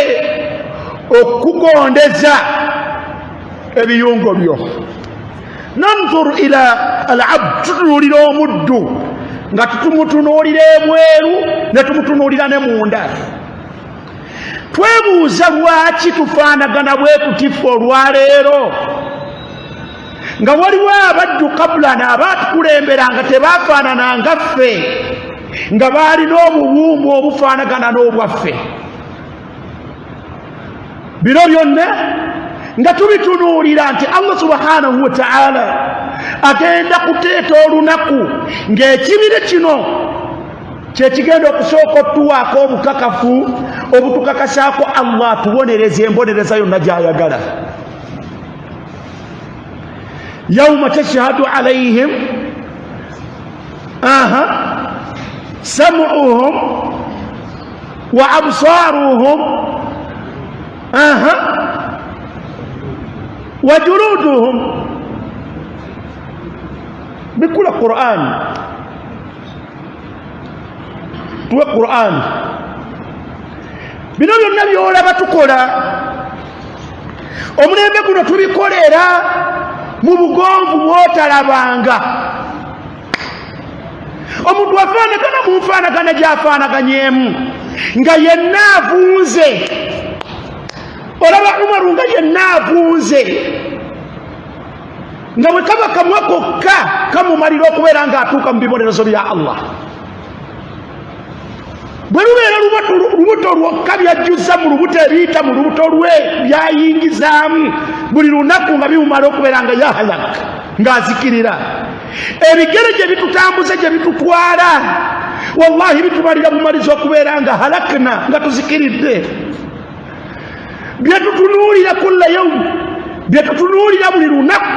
okukugondeza ebiyungo byo. Nanzur ila alabd, tutunuulira omuddu nga tutumutunuulira ebweru ne tumutunuulira ne munda. Twebuuza lwaki tufaanagana bwe tutife olwaleero, nga waliwo abaddu kabulana abaatukulembera nga tebafaanana nga ffe, nga baalina obuwumbu obufaanagana n'obwaffe. Bino byonna nga tubitunuulira nti Allah subhanahu wataala agenda kuteeta olunaku ng'ekibiri kino kyekigenda okusooka otuwaako obukakafu obutukakasaako Allah atubonereza embonereza yonna gy'ayagala. Yauma tashhadu alaihim, aha. Samuuhum wa absaruhum aha wa juluduhum. Bikula Quran, tuwe Quran. Bino byonna byolaba tukola omulembe guno tubikolera mu bugonvu bwotalabanga. Omuntu afaanagana mu nfaanagana gyafaanaganyemu nga yenna avunze. Olaba Umaru nga yenna avunze, nga bwe kaba kamwa kokka kamumalira okubeera ng'atuuka mu bibonerezo bya Allah. Bwe lubeera lubuto lwokka byajjuza mu lubuto, ebiyita mu lubuto lwe byayingizaamu buli lunaku nga bimumala okubeera nga yahalak, ng'azikirira. Ebigere gye bitutambuza, gye bitutwala, wallahi bitumalira bumaliza okubeera nga halakna, nga tuzikiridde. Byetutunuulira kulla yaumu, byetutunuulira buli lunaku,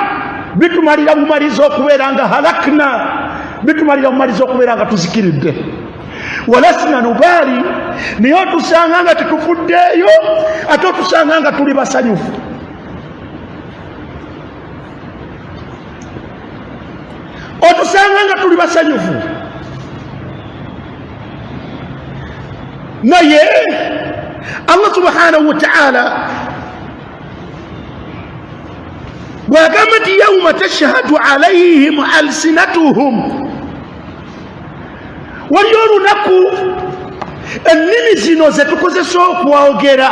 bitumalira bumaliza okubeera nga halakna, bitumalira bumaliza okubeera nga tuzikiridde. Walasina nubaali, naye otusanga nga tetufuddeeyo, ate otusanga nga tuli basanyufu. Otusanga nga tuli basanyufu, naye Allah subhanahu wataala bwagamba nti yauma tashhadu alaihim alsinatuhum, waliyo olunaku ennimi zino zetukozesa okwogera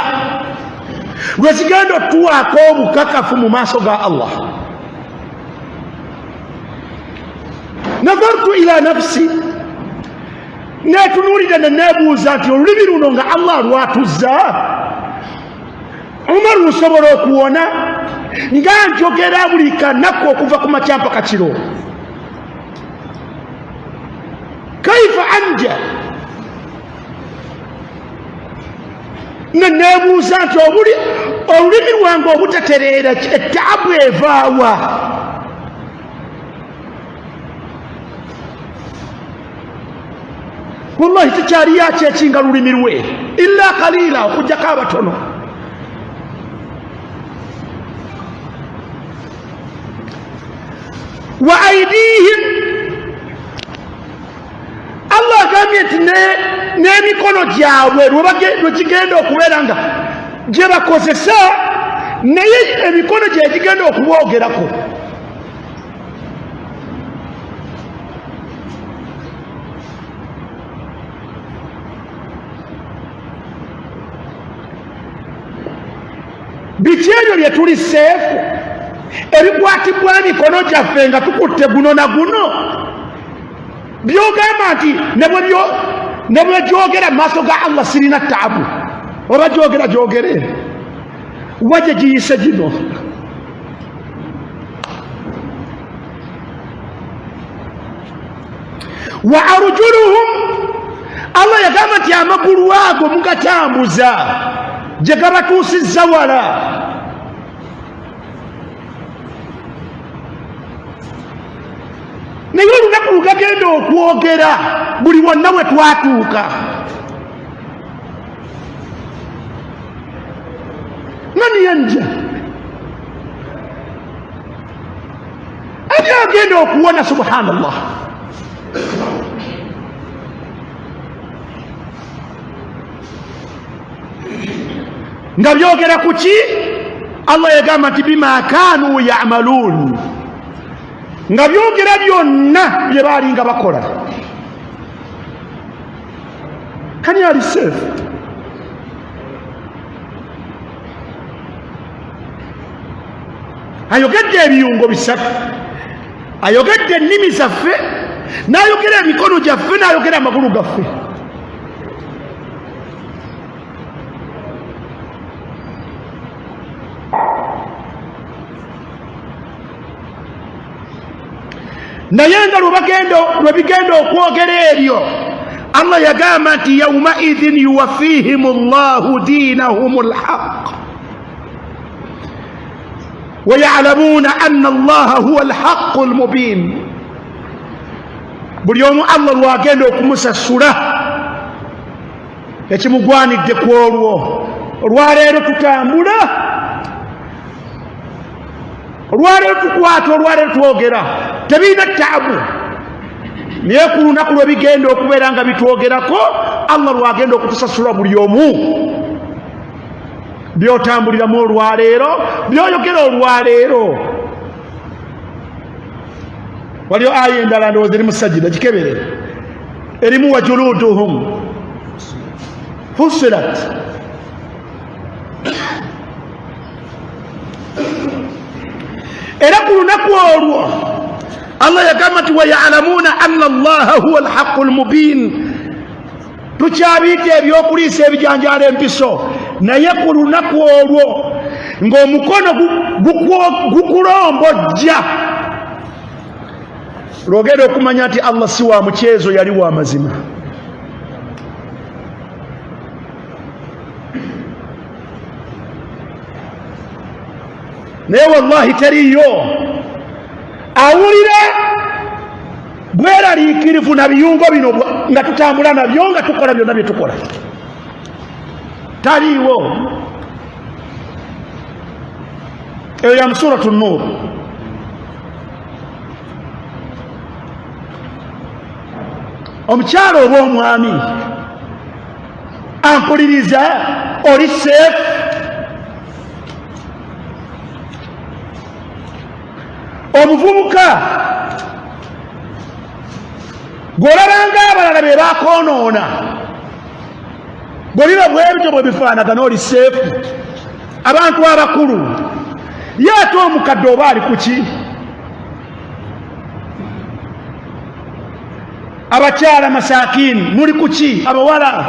lwe zigenda otuwaako obukakafu mu maaso ga Allah. Nazartu ila nafsi, netunuulira neneebuuza nti olulimi luno nga Allah lwatuzza, Umar nsobola okuwona nga njogera buli kanaku okuva ku makya mpaka kiro? Kaifa anja? Neneebuuza nti obuli olulimi lwange obutatereera, ettaabu evaawa? Wallahi tekyaliyo akyekinga lulimi lwe illa kalila, okujjako abatono. Wa aidihim, Allah agambye nti n'emikono gyabwe lwe gigenda okubeera nga gye bakozesa, naye emikono gye gigenda okuboogerako. Biki ebyo bye tuli seefu ebikwatibwa emikono gyaffe nga tukutte guno na guno, byogamba nti ne bwe gyogera mu maaso ga Allah sirina taabu? Oba gyogera gyogere wa gye giyise gino? Wa arjuluhum, Allah yagamba nti amagulu ago mugatambuza gye gabatuusizza wala. Naye olunaku lugagenda okwogera buli wonna we twatuuka. Nani yanja ani agenda okuwona? Subhanallah. Nga byogera ku ki? Allah yagamba nti bima kanu yamaluun, nga byogera byonna bye baali nga bakola. Kani ali safe? Ayogedde ebiyungo bisatu, ayogedde ennimi zaffe, n'ayogera emikono gyaffe, n'ayogera amagulu gaffe. Naye nga lwe bigenda okwogera ebyo, Allah yagamba nti yaumaidhin yuwafihim llahu dinahum lhaq wayalamuuna anna allaha huwa alhaqu lmubin. Buli omu Allah lwagenda okumusasula ekimugwanidde ku olwo. Olwaleero tutambula, olwaleero tukwata, olwaleero twogera, tebirina taabu, naye ku lunaku lwe bigenda okubeera nga bitwogerako, Allah lwagenda okutusasula buli omu. Byotambuliramu olwaleero, byoyogera olwaleero. Waliyo aya endala ndowooza eri musajida gikebere, erimu wajuluduhum fusilat. Era ku lunaku olwo Allah yagamba nti wayalamuuna anna allaha huwa alhaqu lmubin. Tukyabiyita ebyokuliisa ebijanjaalo empiso, naye ku lunaku olwo ng'omukono gukulombojja, lwogenda okumanya nti Allah si wa mukyezo, yali wa mazima. Naye wallahi teriyo awulira bweraliikirivu na biyungo bino nga tutambula nabyo, nga tukola byonna bye tukola, taliiwo. Eyo ya musuratu Nur. Omukyalo oba omwami ampuliriza, oli seefu? Omuvubuka gw'olabanga abalala be bakoonoona, bwe biba bwebityo bwe bifaanagana, oli seefu? Abantu abakulu, ye ate omukadde oba ali kuki? Abakyala masakini muli kuki? Abawala,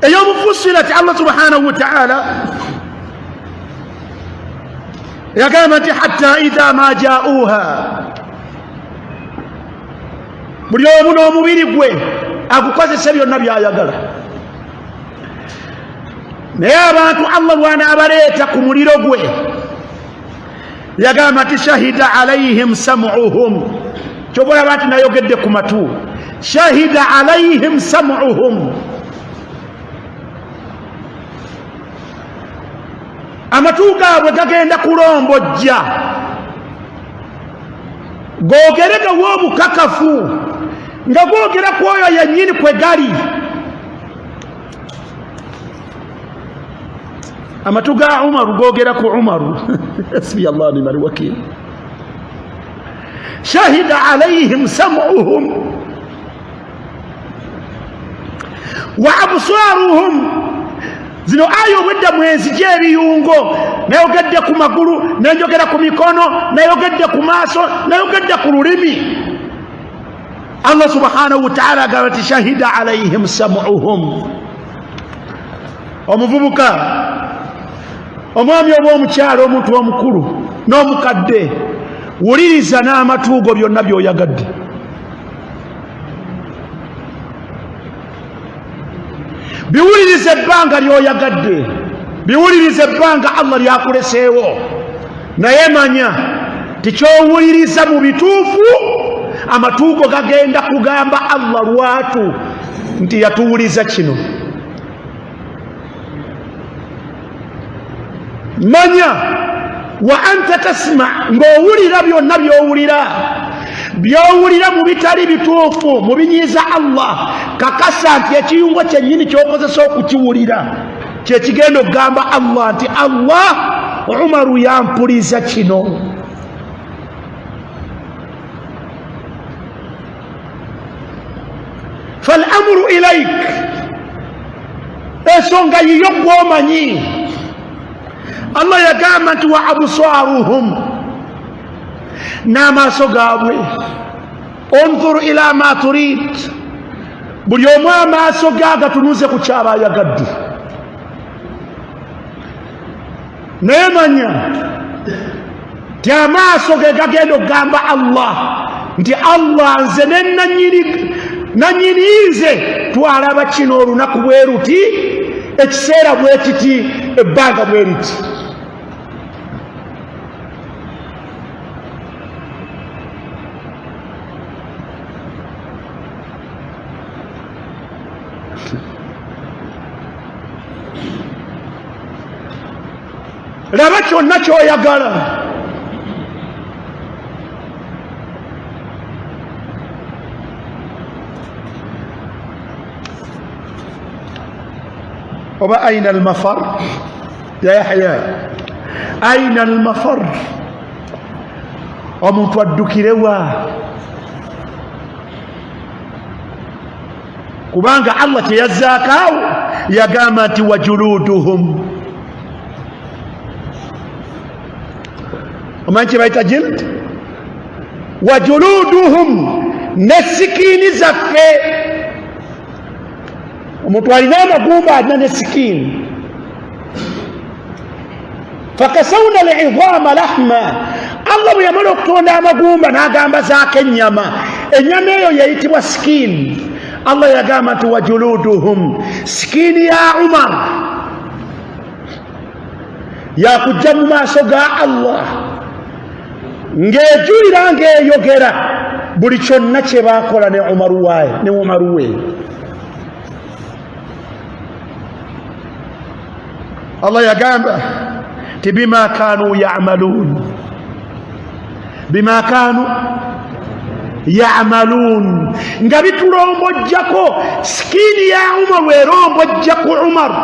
ey'omufusilati, Allah subhanahu wataala yagamba nti hatta idha ma jauha, buli omu n'omubiri gwe agukozesa byonna byayagala. Naye abantu Allah lwanaabaleeta ku muliro gwe, yagamba nti shahida alaihim samuhum. Kyoba olaba nti nayogedde ku matu, shahida alaihim samuhum, amatu gaabwe gagenda kulombojja, googere gawa obukakafu nga googera ku oyo yennyini kwe gali. Amatu ga Umaru googera ku Umaru, hasbi Allah nimal wakil. Shahida alaihim samuhum wa absaruhum. Zino aya obwedda mwenzija ebiyungo, nayogedde ku magulu, nenjogera ku mikono, nayogedde ku maaso, nayogedde ku lulimi. Allah subhanahu wataala agamba nti shahida alaihim samuhum. Omuvubuka, omwami oba omukyala, omuntu omukulu n'omukadde, wuliriza n'amatuugo byonna by'oyagadde, biwuliriza ebbanga ly'oyagadde, biwuliriza ebbanga Allah lyakuleseewo. Naye manya tikyowuliriza mu bituufu, amatuugo gagenda kugamba Allah lwatu nti yatuwuliza kino. Manya wa anta tasma, ng'owulira byonna by'owulira, by'owulira mu bitali bituufu, mu binyiiza Allah, kakasa nti ekiyungo kyennyini ky'okozesa okukiwulira kyekigenda okugamba Allah nti Allah, Umaru yampuliza kino. Falamuru ilaik, ensonga yiyo gwomanyi. Allah yagamba nti wa absaruhum, n'amaaso gaabwe. Unzur ila ma turid, buli omu amaaso ge agatunuze ku kyaba ayagadde. Naye manya ti amaaso ge gagenda okugamba Allah nti Allah nze nenanyini. Nanyini nze twalaba kino olunaku bwe luti, ekiseera bwe kiti, ebbanga bwe liti. Laba kyonna kyoyagala. Oba aina almafar ya Yahya, aina almafar, omuntu addukirewa? Kubanga Allah kyeyazzaako awo yagamba nti wajuluduhum, omanyi kyebayita jild? Wajuluduhum, ne sikiini zaffe. Omuntu alina amagumba, alina ne sikiini. Fakasawuna lidhama lahma, Allah bwe yamala okutonda amagumba n'agamba zaako ennyama, ennyama eyo yeyitibwa sikiini. Allah yagamba nti wajuluduhum, sikiini ya Umar yakujja mu maaso ga Allah ng'ejulira ng'eyogera buli kyonna kye baakola ne Umaru waye ne Umaru we. Allah yagamba ti bima kanu yamalun, bima kanu yamalun, nga bitulombojjako sikiini ya Umaru erombojja ku Umaru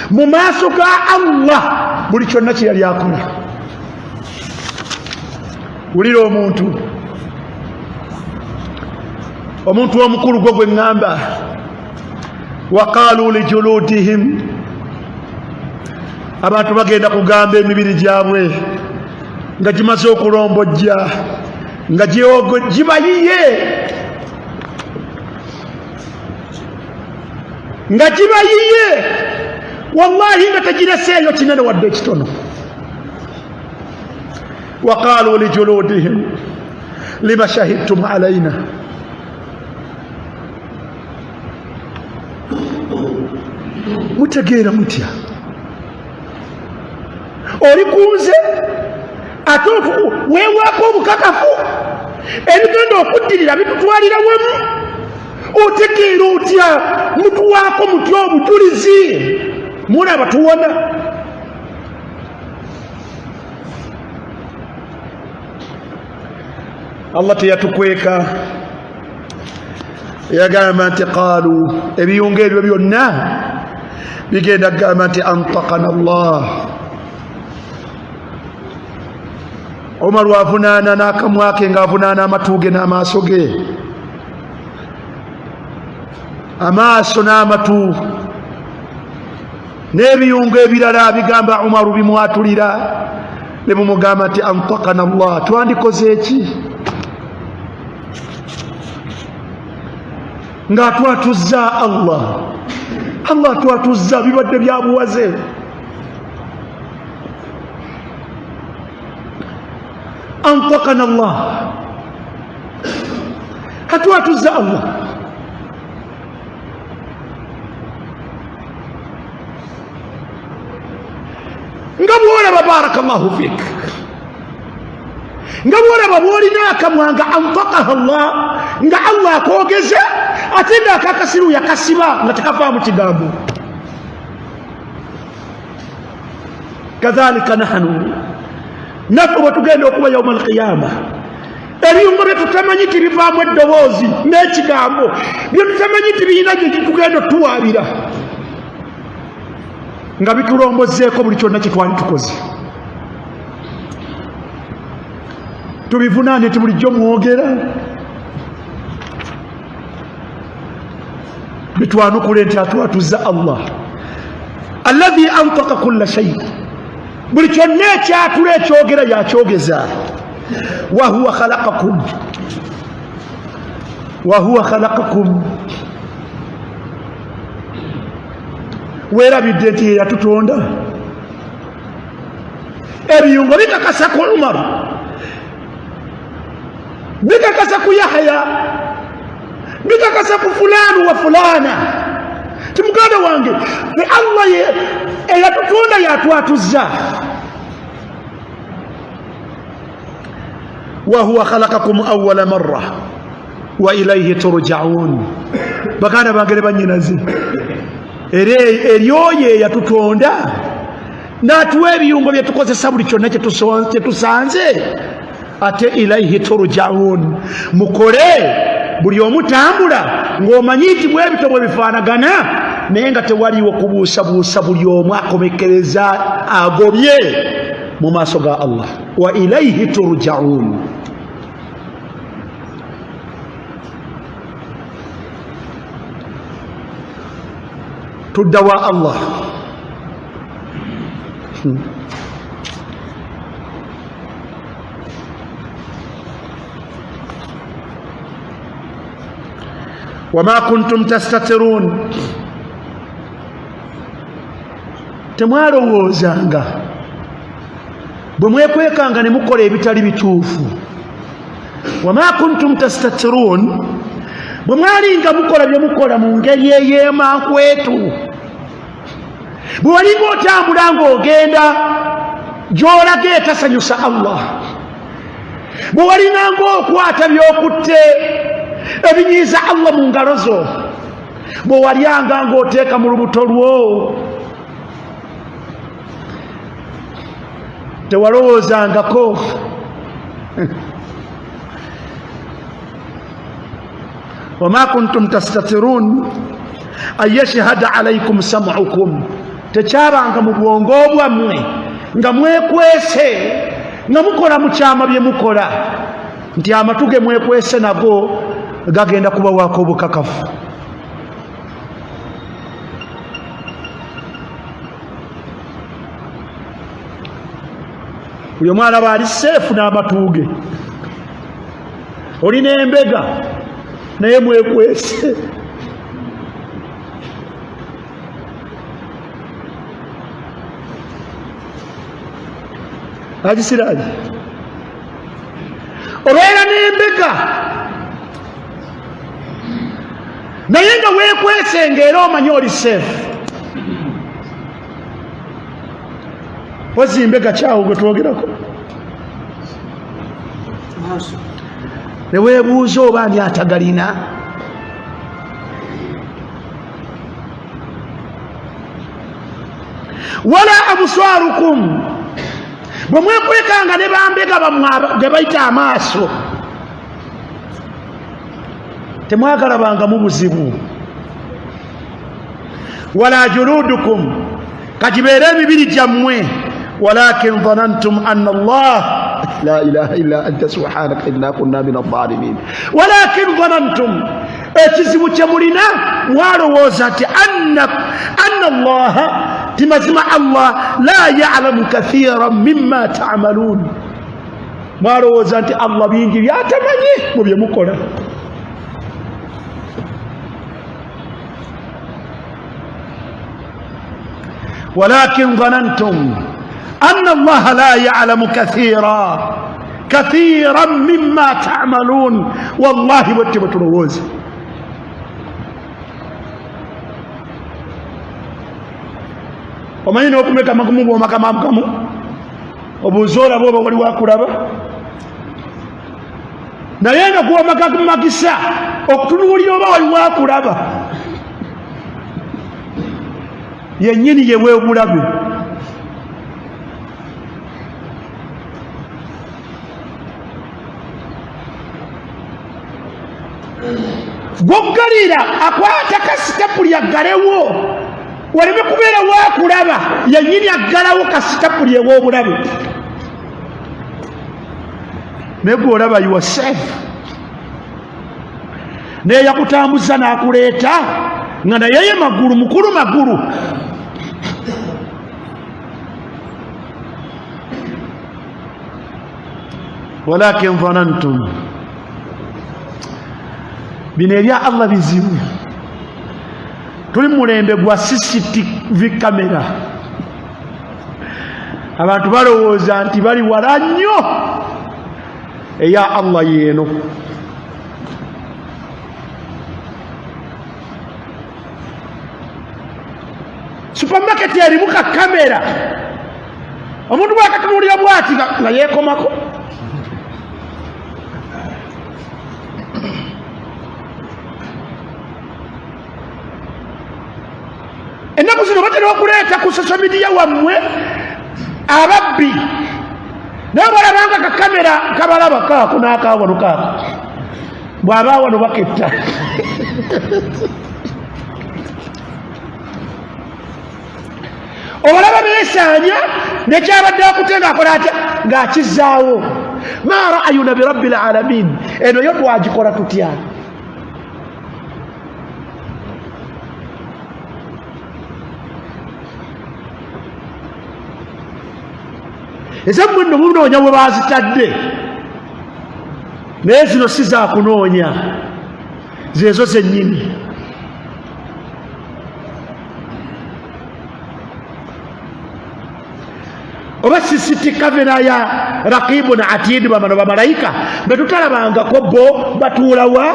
mu maaso ga Allah buli kyonna kye yali akola. Wulira omuntu, omuntu omukulu gwo gwe ŋŋamba, waqaalu lijuludihim, abantu bagenda kugamba emibiri gyabwe nga gimaze okulombojja, nga gibayiye, nga gibayiye, wallahi nga tegireseeyo kinene wadde ekitono. Waqaalu lijuludihim lima shahidtum alaina, mutegeera mutya oli kunze ate weewaako obukakafu, ebigenda okuddirira bitutwalira wamu, otegeera otya, mutuwaako mutya obujulizi, mulaba tuwona. Allah teyatukweka, yagamba nti qaalu, ebiyungo ebyo byonna bigenda kugamba nti antakana Allah. Umaru avunaana n'akamwa ke, ng'avunaana amatu ge n'amaaso ge, amaaso n'amatu n'ebiyungo ebirala bigamba Umaru, bimwatulira ne bumugamba nti antakana Allah, twandikoze eki ng'atwatuzza Allah? Allah atwatuzza, bibadde byabuwaze. Antakana Allah, atwatuzza Allah. Nga bwolaba, barakallahu fik, nga bwolaba bwolina akamwa nga antakaha llah, nga Allah akwogeza, ate nga akakasiru yakasiba nga tekavaamu kigambo. Kadhalika nahanu, naffe bwe tugenda okuba yauma alqiyama, ebiyungo bye tutamanyi tibivaamu eddoboozi n'ekigambo, bye tutamanyi tibirina gye tugenda otuwaabira, nga bitulombozeeko buli kyonna kye twali tukoze, tubivunaane ti bulijjo mwogera, bitwanukule nti atwatuza Allah alladhi antaka kulla shay, buli kyonna ekyatula ekyogera yakyogeza. Wahuwa khalaqakum, wahuwa khalaqakum, weerabidde nti ye yatutonda. Ebiyungo bikakasa ku Umaru, bikakasa ku Yahya, Bikakasa ku fulaani wa fulaana ti muganda wange, fe Allah eyatutonda yatwatuzza. Wahuwa khalakakum awala marra wa ilaihi turjaun. Baganda bange ne banyinaze, era eryoyo eyatutonda n'atuwa ebiyungo byetukozesa buli kyonna kyetusanze, ate ilaihi turjaun. Mukole buli omutambula ng'omanyi nti bwebito bwe bifaanagana, naye nga tewaliwo kubuusabuusa, buli omu akomekereza agobye mu maaso ga Allah. Wa ilaihi turjaun. Tudda wa Allah. Wama kuntum tastatirun, temwalowoozanga bwe mwekwekanga ne mukola ebitali bituufu. Wama kuntum tastatirun, bwe mwalinga mukola bye mukola mu ngeri ey'emankwetu, bwe walinga otambula ng'ogenda gy'olaga etasanyusa Allah, bwe walinga ng'okwata by'okutte ebinyiiza Allah mu ngalo zo, bwe walyanga ng'oteeka mu lubuto lwo, tewalowoozangako. Wama kuntum tastatirun an yashhada alaikum samukum, tekyabanga mu bwongo bwammwe nga mwekwese nga mukola mu kyama bye mukola nti amatu ge mwekwese nago gagenda kubawaako obukakafu. Buli omwana baali seefu n'amatu ge, olina embega naye mwekwese. Agisiraji obeera n'embega naye nga weekwese nga era omanyi oli seefu. Wazi mbega kyawo gwe twogerako ne weebuuza oba ani atagalina. Wala abuswarukum, bwe mwekwekanga ne bambega bammwe ge bayita amaaso, temwagalabangamu buzibu. Wala juludukum, kagibeere emibiri gyammwe. Walakin dhanantum anna Allah la ilaha illa anta subhanaka inna kunna min adh-dhalimin. Walakin dhanantum, ekizibu kye mulina mwalowooza nti anna Allaha, ti mazima Allah la ya'lamu kathiran mimma ta'malun, mwalowooza nti Allah bingi byatamanyi mu bye mukola. Walakin dhanantum anna Allaha la ya'lamu kathiran mimma ta'malun. Wallahi bwetyo bwe tulowooza. Omanyi n'okumekamakumu bwomakamakamu obuuza olaba oba wali wakulaba, naye nga gwomakamakisa okutunuulira oba wali wakulaba yennyini yewebulabe. Gwoggalira akwata kasitapuli aggalewo waleme kubeera wakulaba, yennyini aggalawo kasitapuli ew'obulabe, naye gwe olaba you are safe. Naye yakutambuza n'akuleeta nga naye ye magulu mukulu magulu. Walakin dhanantum, bino ebya Allah bizibu. Tuli mulembe gwa CCTV kamera, abantu balowooza nti bali wala nnyo eya Allah yeeno. Supermarket erimu ka kamera, omuntu bwakatunuulira bwati nga yeekomako. Ennaku zino batera okuleeta ku social media wammwe ababbi, naye balabanga kakamera kabalaba kaako n'akawano kaako, bw'aba wano baketta. Obalaba beesaanya nekyabadde akute ng'akola atya, ng'akizaawo. Ma ra'ayuna birabbi lalamin, eno yo twagikola tutya? Ezammwe nno munoonya we baazitadde, naye zino si zakunoonya, zeezo zennyini. Oba CCT kamera ya Rakibu na Atidi, bamano bamalayika betutalabangako, bo batuulawa?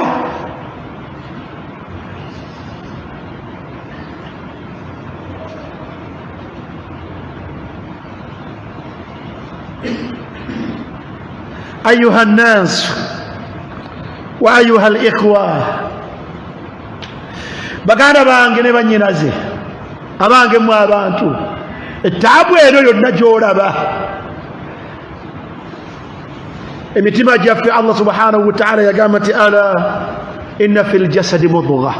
Ayuha nnas wa ayuha likhwa, baganda bange ne banyinaze, abange mwe abantu, etaabu eno yonna gyolaba, emitima gyaffe, Allah subhanahu wataala yagamba nti ala inna fi ljasadi mudga,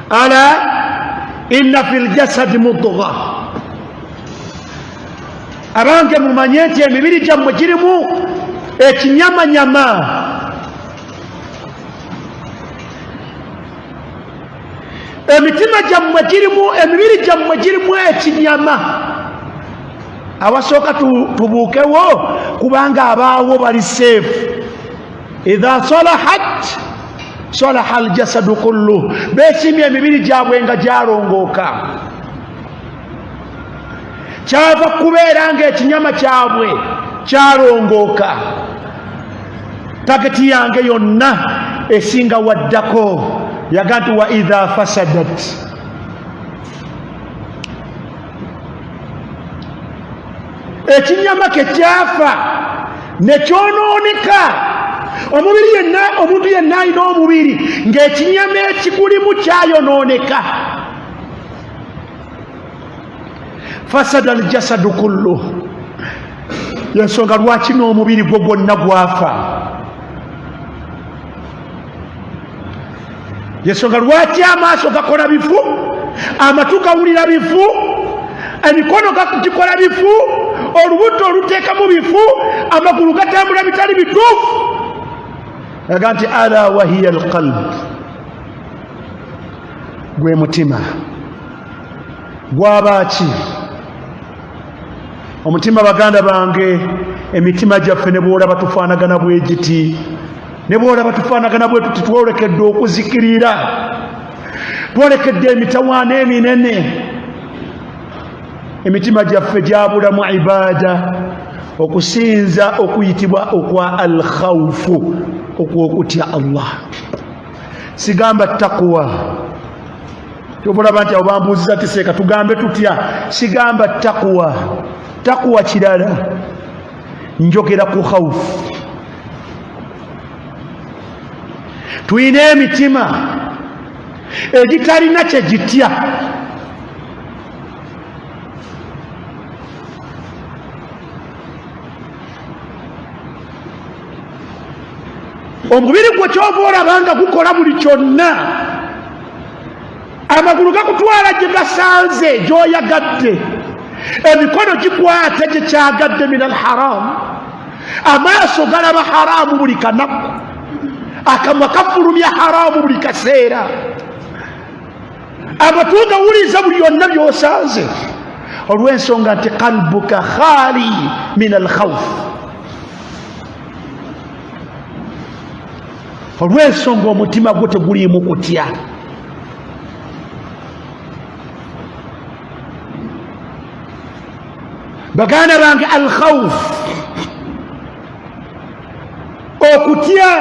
ala inna fi ljasadi mudga. Abange mumanye nti emibiri gyammwe girimu ekinyamanyama. Emitima gyammwe girimu, emibiri gyammwe girimu ekinyama. Awasooka tubuukewo, kubanga abaawo bali seefu. Idha salahat salaha aljasadu kullu, beesiimye emibiri gyabwe nga gyalongooka, kyava kubeera nga ekinyama kyabwe kyalongooka. Tageti yange yonna esinga waddako yaga nti wa idha fasadat, ekinyama ke kyafa nekyonooneka, omubiri yenna, omuntu yenna alina omubiri ng'ekinyama ekigulimu kyayonooneka, fasada aljasadu kullu, yensonga lwaki n'omubiri gwo gwonna gwafa, yensonga lwaki amaaso gakola bifu, amatu gawulira bifu, emikono gikola bifu, olubuto oluteekamu bifu, amagulu gatambula bitali bituufu. Aga nti ala wahiya alqalb, gwe mutima gwabaaki? Omutima, baganda bange, emitima gyaffe ne bwolaba tufaanagana bwe giti, ne bwolaba tufaanagana bwe tuti, twolekedde okuzikirira, twolekedde emitawaana eminene. Emitima gyaffe gyabulamu ibaada, okusinza okuyitibwa okwa alkhawufu, okwokutya Allah. Sigamba takuwa, kyova nti abo bambuuziza ti seeka tugambe tutya? Sigamba takuwa, takuwa kirala, njogera ku khawufu. Tulina emitima egitalina kye gitya. Omubiri gwe kyova olaba nga gukola buli kyonna, amagulu gakutwala gye gasanze gy'oyagadde, emikono gikwata gye kyagadde min alharamu, amaaso galaba haramu buli kanaku, akamwa kafulumya haramu buli kaseera, amatu gawuliza buli yonna by'osanze, olw'ensonga nti qalbuka khali min alkhawf, olw'ensonga omutima gwo teguliimu kutya. Baganda bange, alkhawf, okutya,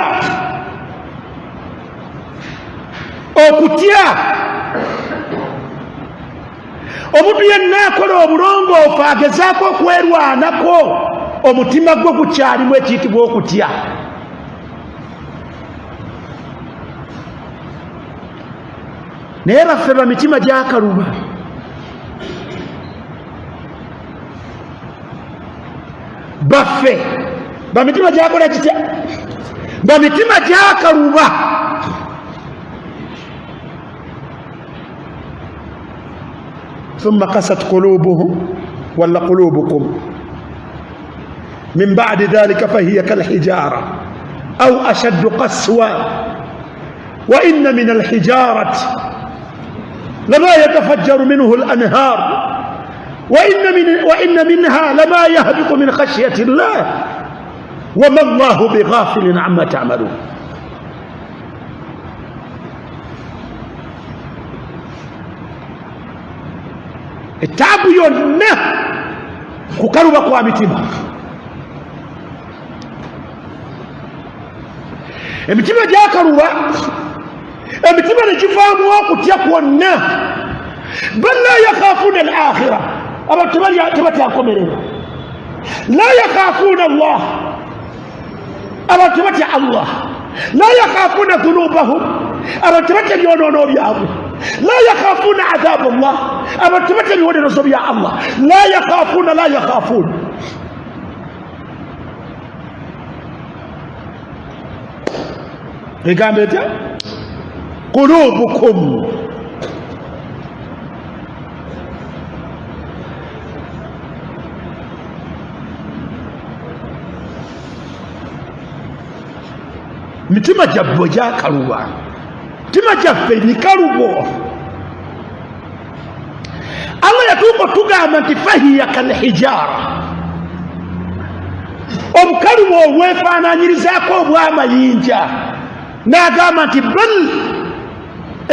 Okutya, omuntu yenna akola obulongoofu agezaako okwerwanako, omutima gwe gukyalimu ekiyitibwa okutya. Naye baffe bamitima gyakaluba. Baffe bamitima gyakola kitya? Bamitima gyakaluba. Thumma kasat qulubuhum walla qulubukum min badi dhalika fahiya kalhijara au ashaddu qaswa wa inna min alhijarati lama yatafajjaru minhu alanhar wa inna minha lama yahbitu min khashyati llah wama llahu bighafilin amma tamalun. Etaabu yonna kukaluba kwa mitima. Emitima gyakaluba, emitima negivaamu okutya kwonna. Bal la yakhafuuna al akhira, abantu tebatya nkomerero. La yakhafuuna Allah, abantu tebatya Allah. La yakhafuuna dhunubahum, abantu tebatya byonoono byabwe. La yakhafuuna adhabu Allah, abantu tebatya bibonerezo bya Allah. La yakhafuuna, la yakhafuuna. Egamba etya? Qulubukum. Mitima gyabbwe gyakaluba, mitima gyaffe mikalubo. Allah yatuuka otugamba nti fahiya kalhijara, obukalubo obwefaananyirizaako obw'amayinja, n'agamba nti bal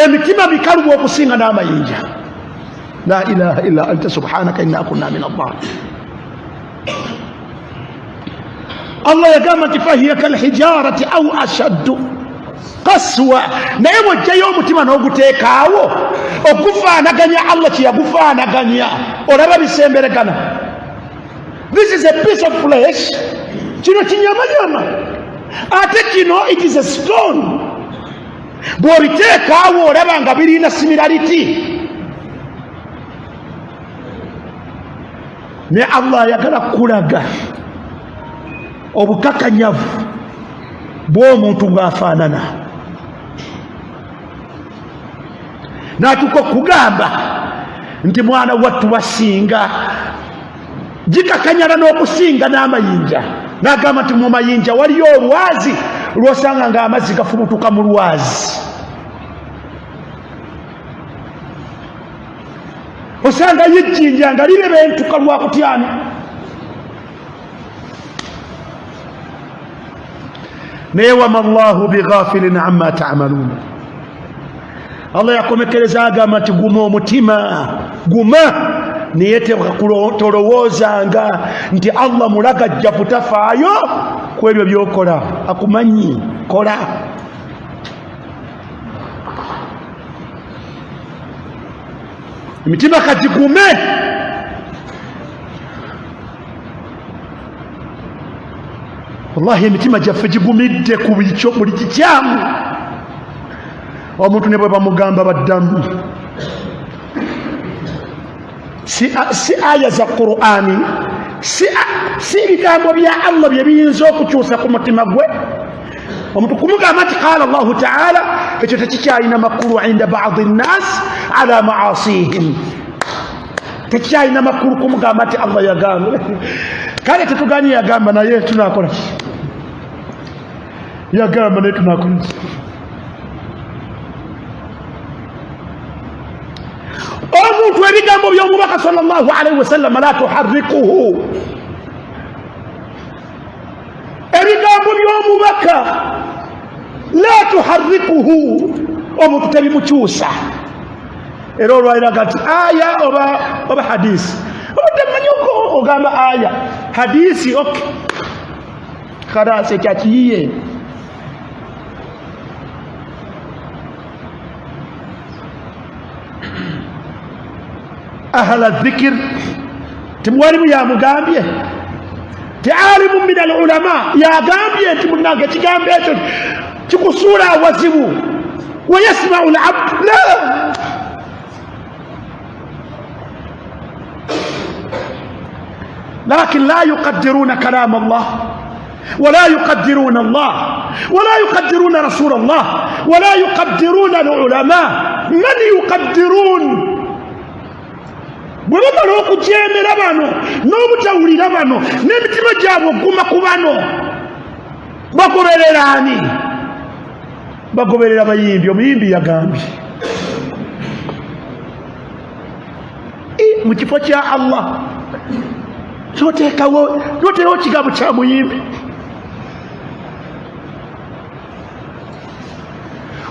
emitima mikalubo okusinga n'amayinja. La ilaha illa anta subhanaka inna kunna min adh-dhalimin. Allah yagamba nti fahiya kalhijarati au ashaddu qaswa. Naye bw'ojjayo omutima n'oguteekaawo ogufaanaganya Allah kye yagufaanaganya, olaba bisemberegana. This is a piece of flesh, kino kinyamanyama, ate kino it is a stone. Bw'obiteekaawo olaba nga birina similarity. Ne Allah ayagala kukulaga obukakanyavu bw'omuntu bw'afaanana, n'atuuka okugamba nti mwana wattu basinga gikakanyala n'okusinga n'amayinja. N'agamba nti mu mayinja waliyo olwazi lw'osanga ng'amazzi gafubutuka mu lwazi, osanga yejjinja nga lirebentuka lwakutyani. Naye wama llahu bighafilin amma tamalun. Allah yakomekereza agamba nti guma omutima, guma, naye tolowoozanga nti Allah mulagajjavu tafaayo ku ebyo byokola. Akumanyi, kola. Emitima kagigume. Wallahi emitima gyaffe gigumidde ku buli kikyamu. Omuntu ne bwe bamugamba baddamu si aya za Qur'ani, si ebigambo bya Allah bye biyinza okukyusa ku mutima gwe. Omuntu kumugamba nti qala Allahu taala, ekyo tekikyalina makulu inda badi nnas ala maasihim. Tekikyalina makulu kumugamba nti Allah yagamba. Kale tetuganye yagamba, naye tunakola ki? Yagamba, naye tunakola ki? Omuntu ebigambo by'omubaka sallallahu alaihi wasallam la tuharrikuhu, ebigambo by'omubaka la tuharrikuhu, omuntu tebimukyusa. Era olwaliraga nti aya oba hadisi, obadde mmanyi ogamba aya hadisi, ok, khalas, ekyakiyiye. Ahla dhikir, timuwalimu yamugambye ti alimu min al ulama yagambye nti munange ekigambo ekyo kikusuula awazibu. Wayasmau labd la lakin la yuqadiruna kalam Allah wala yuqadiruna Allah wala yuqadiruna rasul Allah wala yuqadiruna alulama. Man yuqadirun? Bwe bamala okujeemera bano n'obutawulira bano n'emitima gyabwe okuguma ku bano, bagoberera ani? Bagoberera bayimbi. Omuyimbi yagambye mu kifo kya Allah noteekawo noteerawo kigambo kya muyimbi.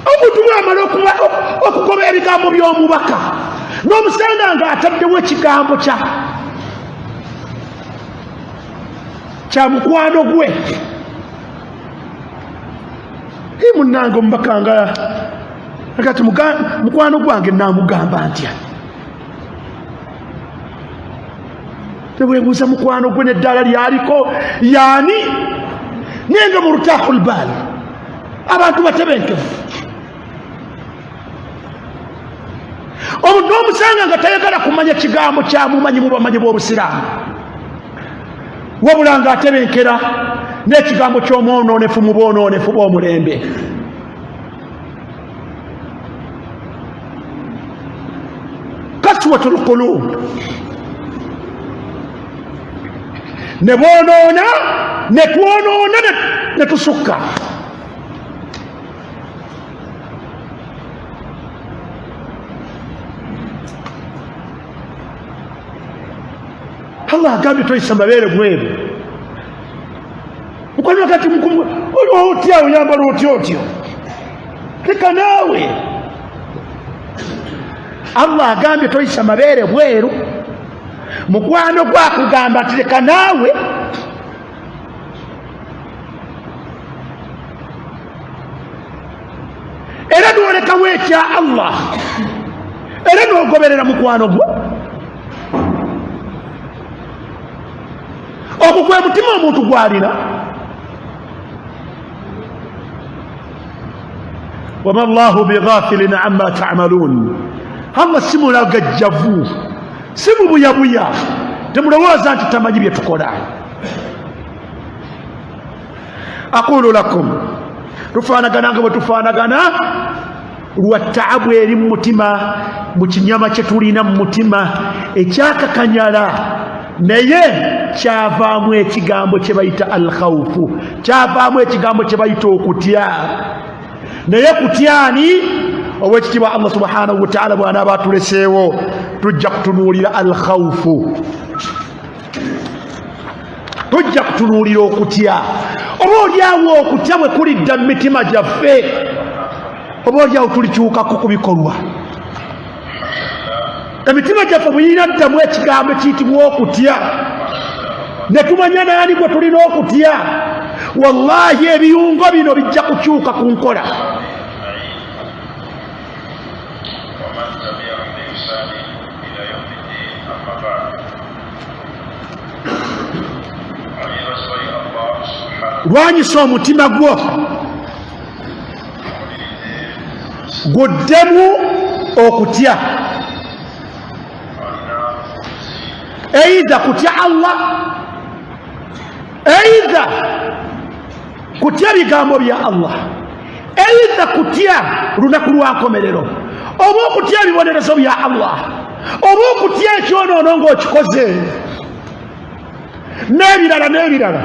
Omuntu bwamala okugoba ebigambo by'omubaka n'omusanga nga ataddewo ekigambo kya mukwano gwe, munnange omubaka nga kati mukwano gwange namugamba ntya? Tewebuuza mukwano gwe neddaala lyaliko yaani, naye nga murutahu lbaal, abantu batebenkevu. Omuntu omusanga nga tayagala kumanya kigambo kyamumanyi mu bamanyi b'obusiraamu, wabula nga atebenkera n'ekigambo ky'omwononefu mu bwononefu bw'omulembe. Kaswatu lqulub, ne boonoona ne twonoona ne tusukka. Allah agambye toyisa mabeere bweru. Mukwano kati otya oyambala otya otyo, leka naawe. Allah agambye toyisa mabeere bweru, mukwano gwakugamba nti leka naawe. Era nolekawo ekya Allah, era nogoberera mukwano gwo. Ogwo gwe mutima omuntu gwalina. Wama llahu bighafilin amma tamalun, Allah si mulagajjavu, si mubuyabuya, temulowooza nti tamanyi bye tukola. Aqulu lakum, tufaanagana nga bwe tufaanagana lwa taabu eri mu mutima, mu kinyama kye tulina mu mutima ekyakakanyala, naye kyavaamu ekigambo kye bayita alkhawufu, kyavaamu ekigambo kye bayita okutya. Naye kutyani? Owekitiibwa Allah subhanahu wataala bw'anaaba atuleseewo, tujja kutunuulira alkhawufu, tujja kutunuulira okutya. Oba oliawo okutya bwe kulidda mu mitima gyaffe, oba oliawo tulikyukako ku bikolwa. Emitima gyaffe bweyina ddamu ekigambo ekiyitibwa okutya, ne tumanya naani gwe tulina okutya, wallahi ebiyungo bino bijja kukyuka ku nkola. Lwanyisa omutima gwo guddemu okutya, eitha kutya Allah, eitha kutya bigambo bya Allah, eitha kutya lunaku lwankomerero, oba okutya ebibonerezo bya Allah, oba okutya ekyonoono ng'okikoze, n'ebirala n'ebirala.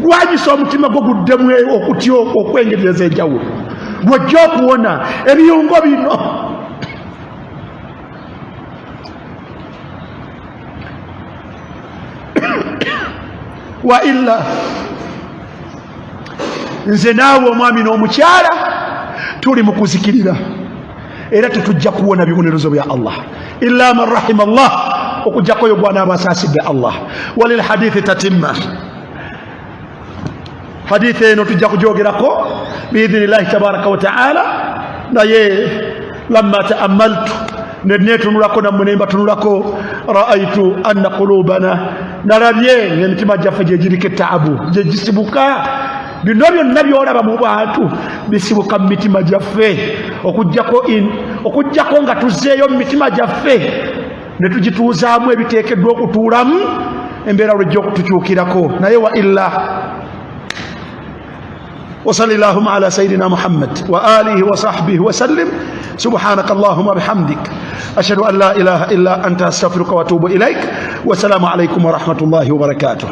Lwanyisa omutima gwo guddemu okutya okwengeri ez'enjawulo, lwojja okuwona ebiyungo bino. Wa illa nze naawe omwami n'omukyala tuli mu kuzikirira, era tetujja kuwona bibonerezo bya Allah, illa man rahima Allah, okujjako oyo gwanaaba asaasidde Allah. Walilhadithi tatimma, hadithi eno tujja kujogerako biidhinillahi tabaraka wa taala, naye Lamma taamaltu, nenetunulako nammwe nembatunulako, raaitu anna qulubana, nalabye ngaemitima gyaffe gyegiriko etaabu, gyegisibuka bino byonna byolaba mu bantu, bisibuka mu mitima gyaffe. Okujjako nga tuzzeeyo mu mitima gyaffe ne tugituuzaamu ebiteekeddwa okutuulamu, embeera lwejja okutukyukirako. Naye wa illa. وصل اللهم على سيدنا محمد وآله وصحبه وسلم. سبحانك اللهم بحمدك، أشهد أن لا إله إلا أنت، أستغفرك وأتوب إليك، والسلام عليكم ورحمة الله وبركاته.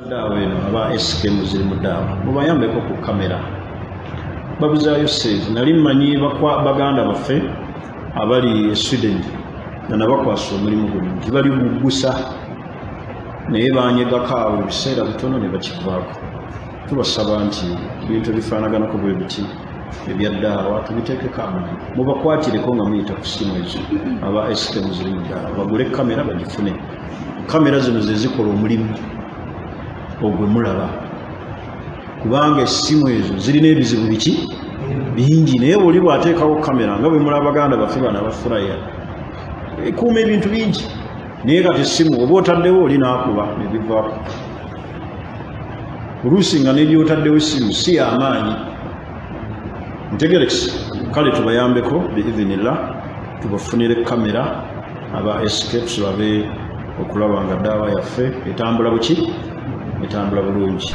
Daawa eno, aba SK Muslim Daawa, mubayambeko ku kamera, babuzaayo sente. Nali mmanyi baganda baffe abali e Sweden nga nabakwasa omulimu guno nti bali guggusa, naye banyegako awo ebiseera bitono ne bakivaako. Tubasaba nti ebintu ebifaanaganako bwe biti ebya ddaawa tubiteekeko amaanyi, mubakwatireko nga muyita ku simu ezo. Aba SK Muslim Daawa bagule kamera, bagifune. Kamera zino ze zikola omulimu ogwe mulaba, kubanga essimu ezo zirina ebizibu biki bingi, naye buli bw'ateekawo kamera nga bwe mulaba baganda baffe bano abafuraya, ekuuma ebintu bingi. Naye kati essimu oba otaddewo oli naakuba nebivaako, oluusi nga nebyotaddewo essimu si yamaanyi. Ntegerekisi. Kale tubayambeko biidhinillah, tubafunire kamera aba SK, tulabe okulaba nga daawa yaffe etambula buki, etambula bulungi.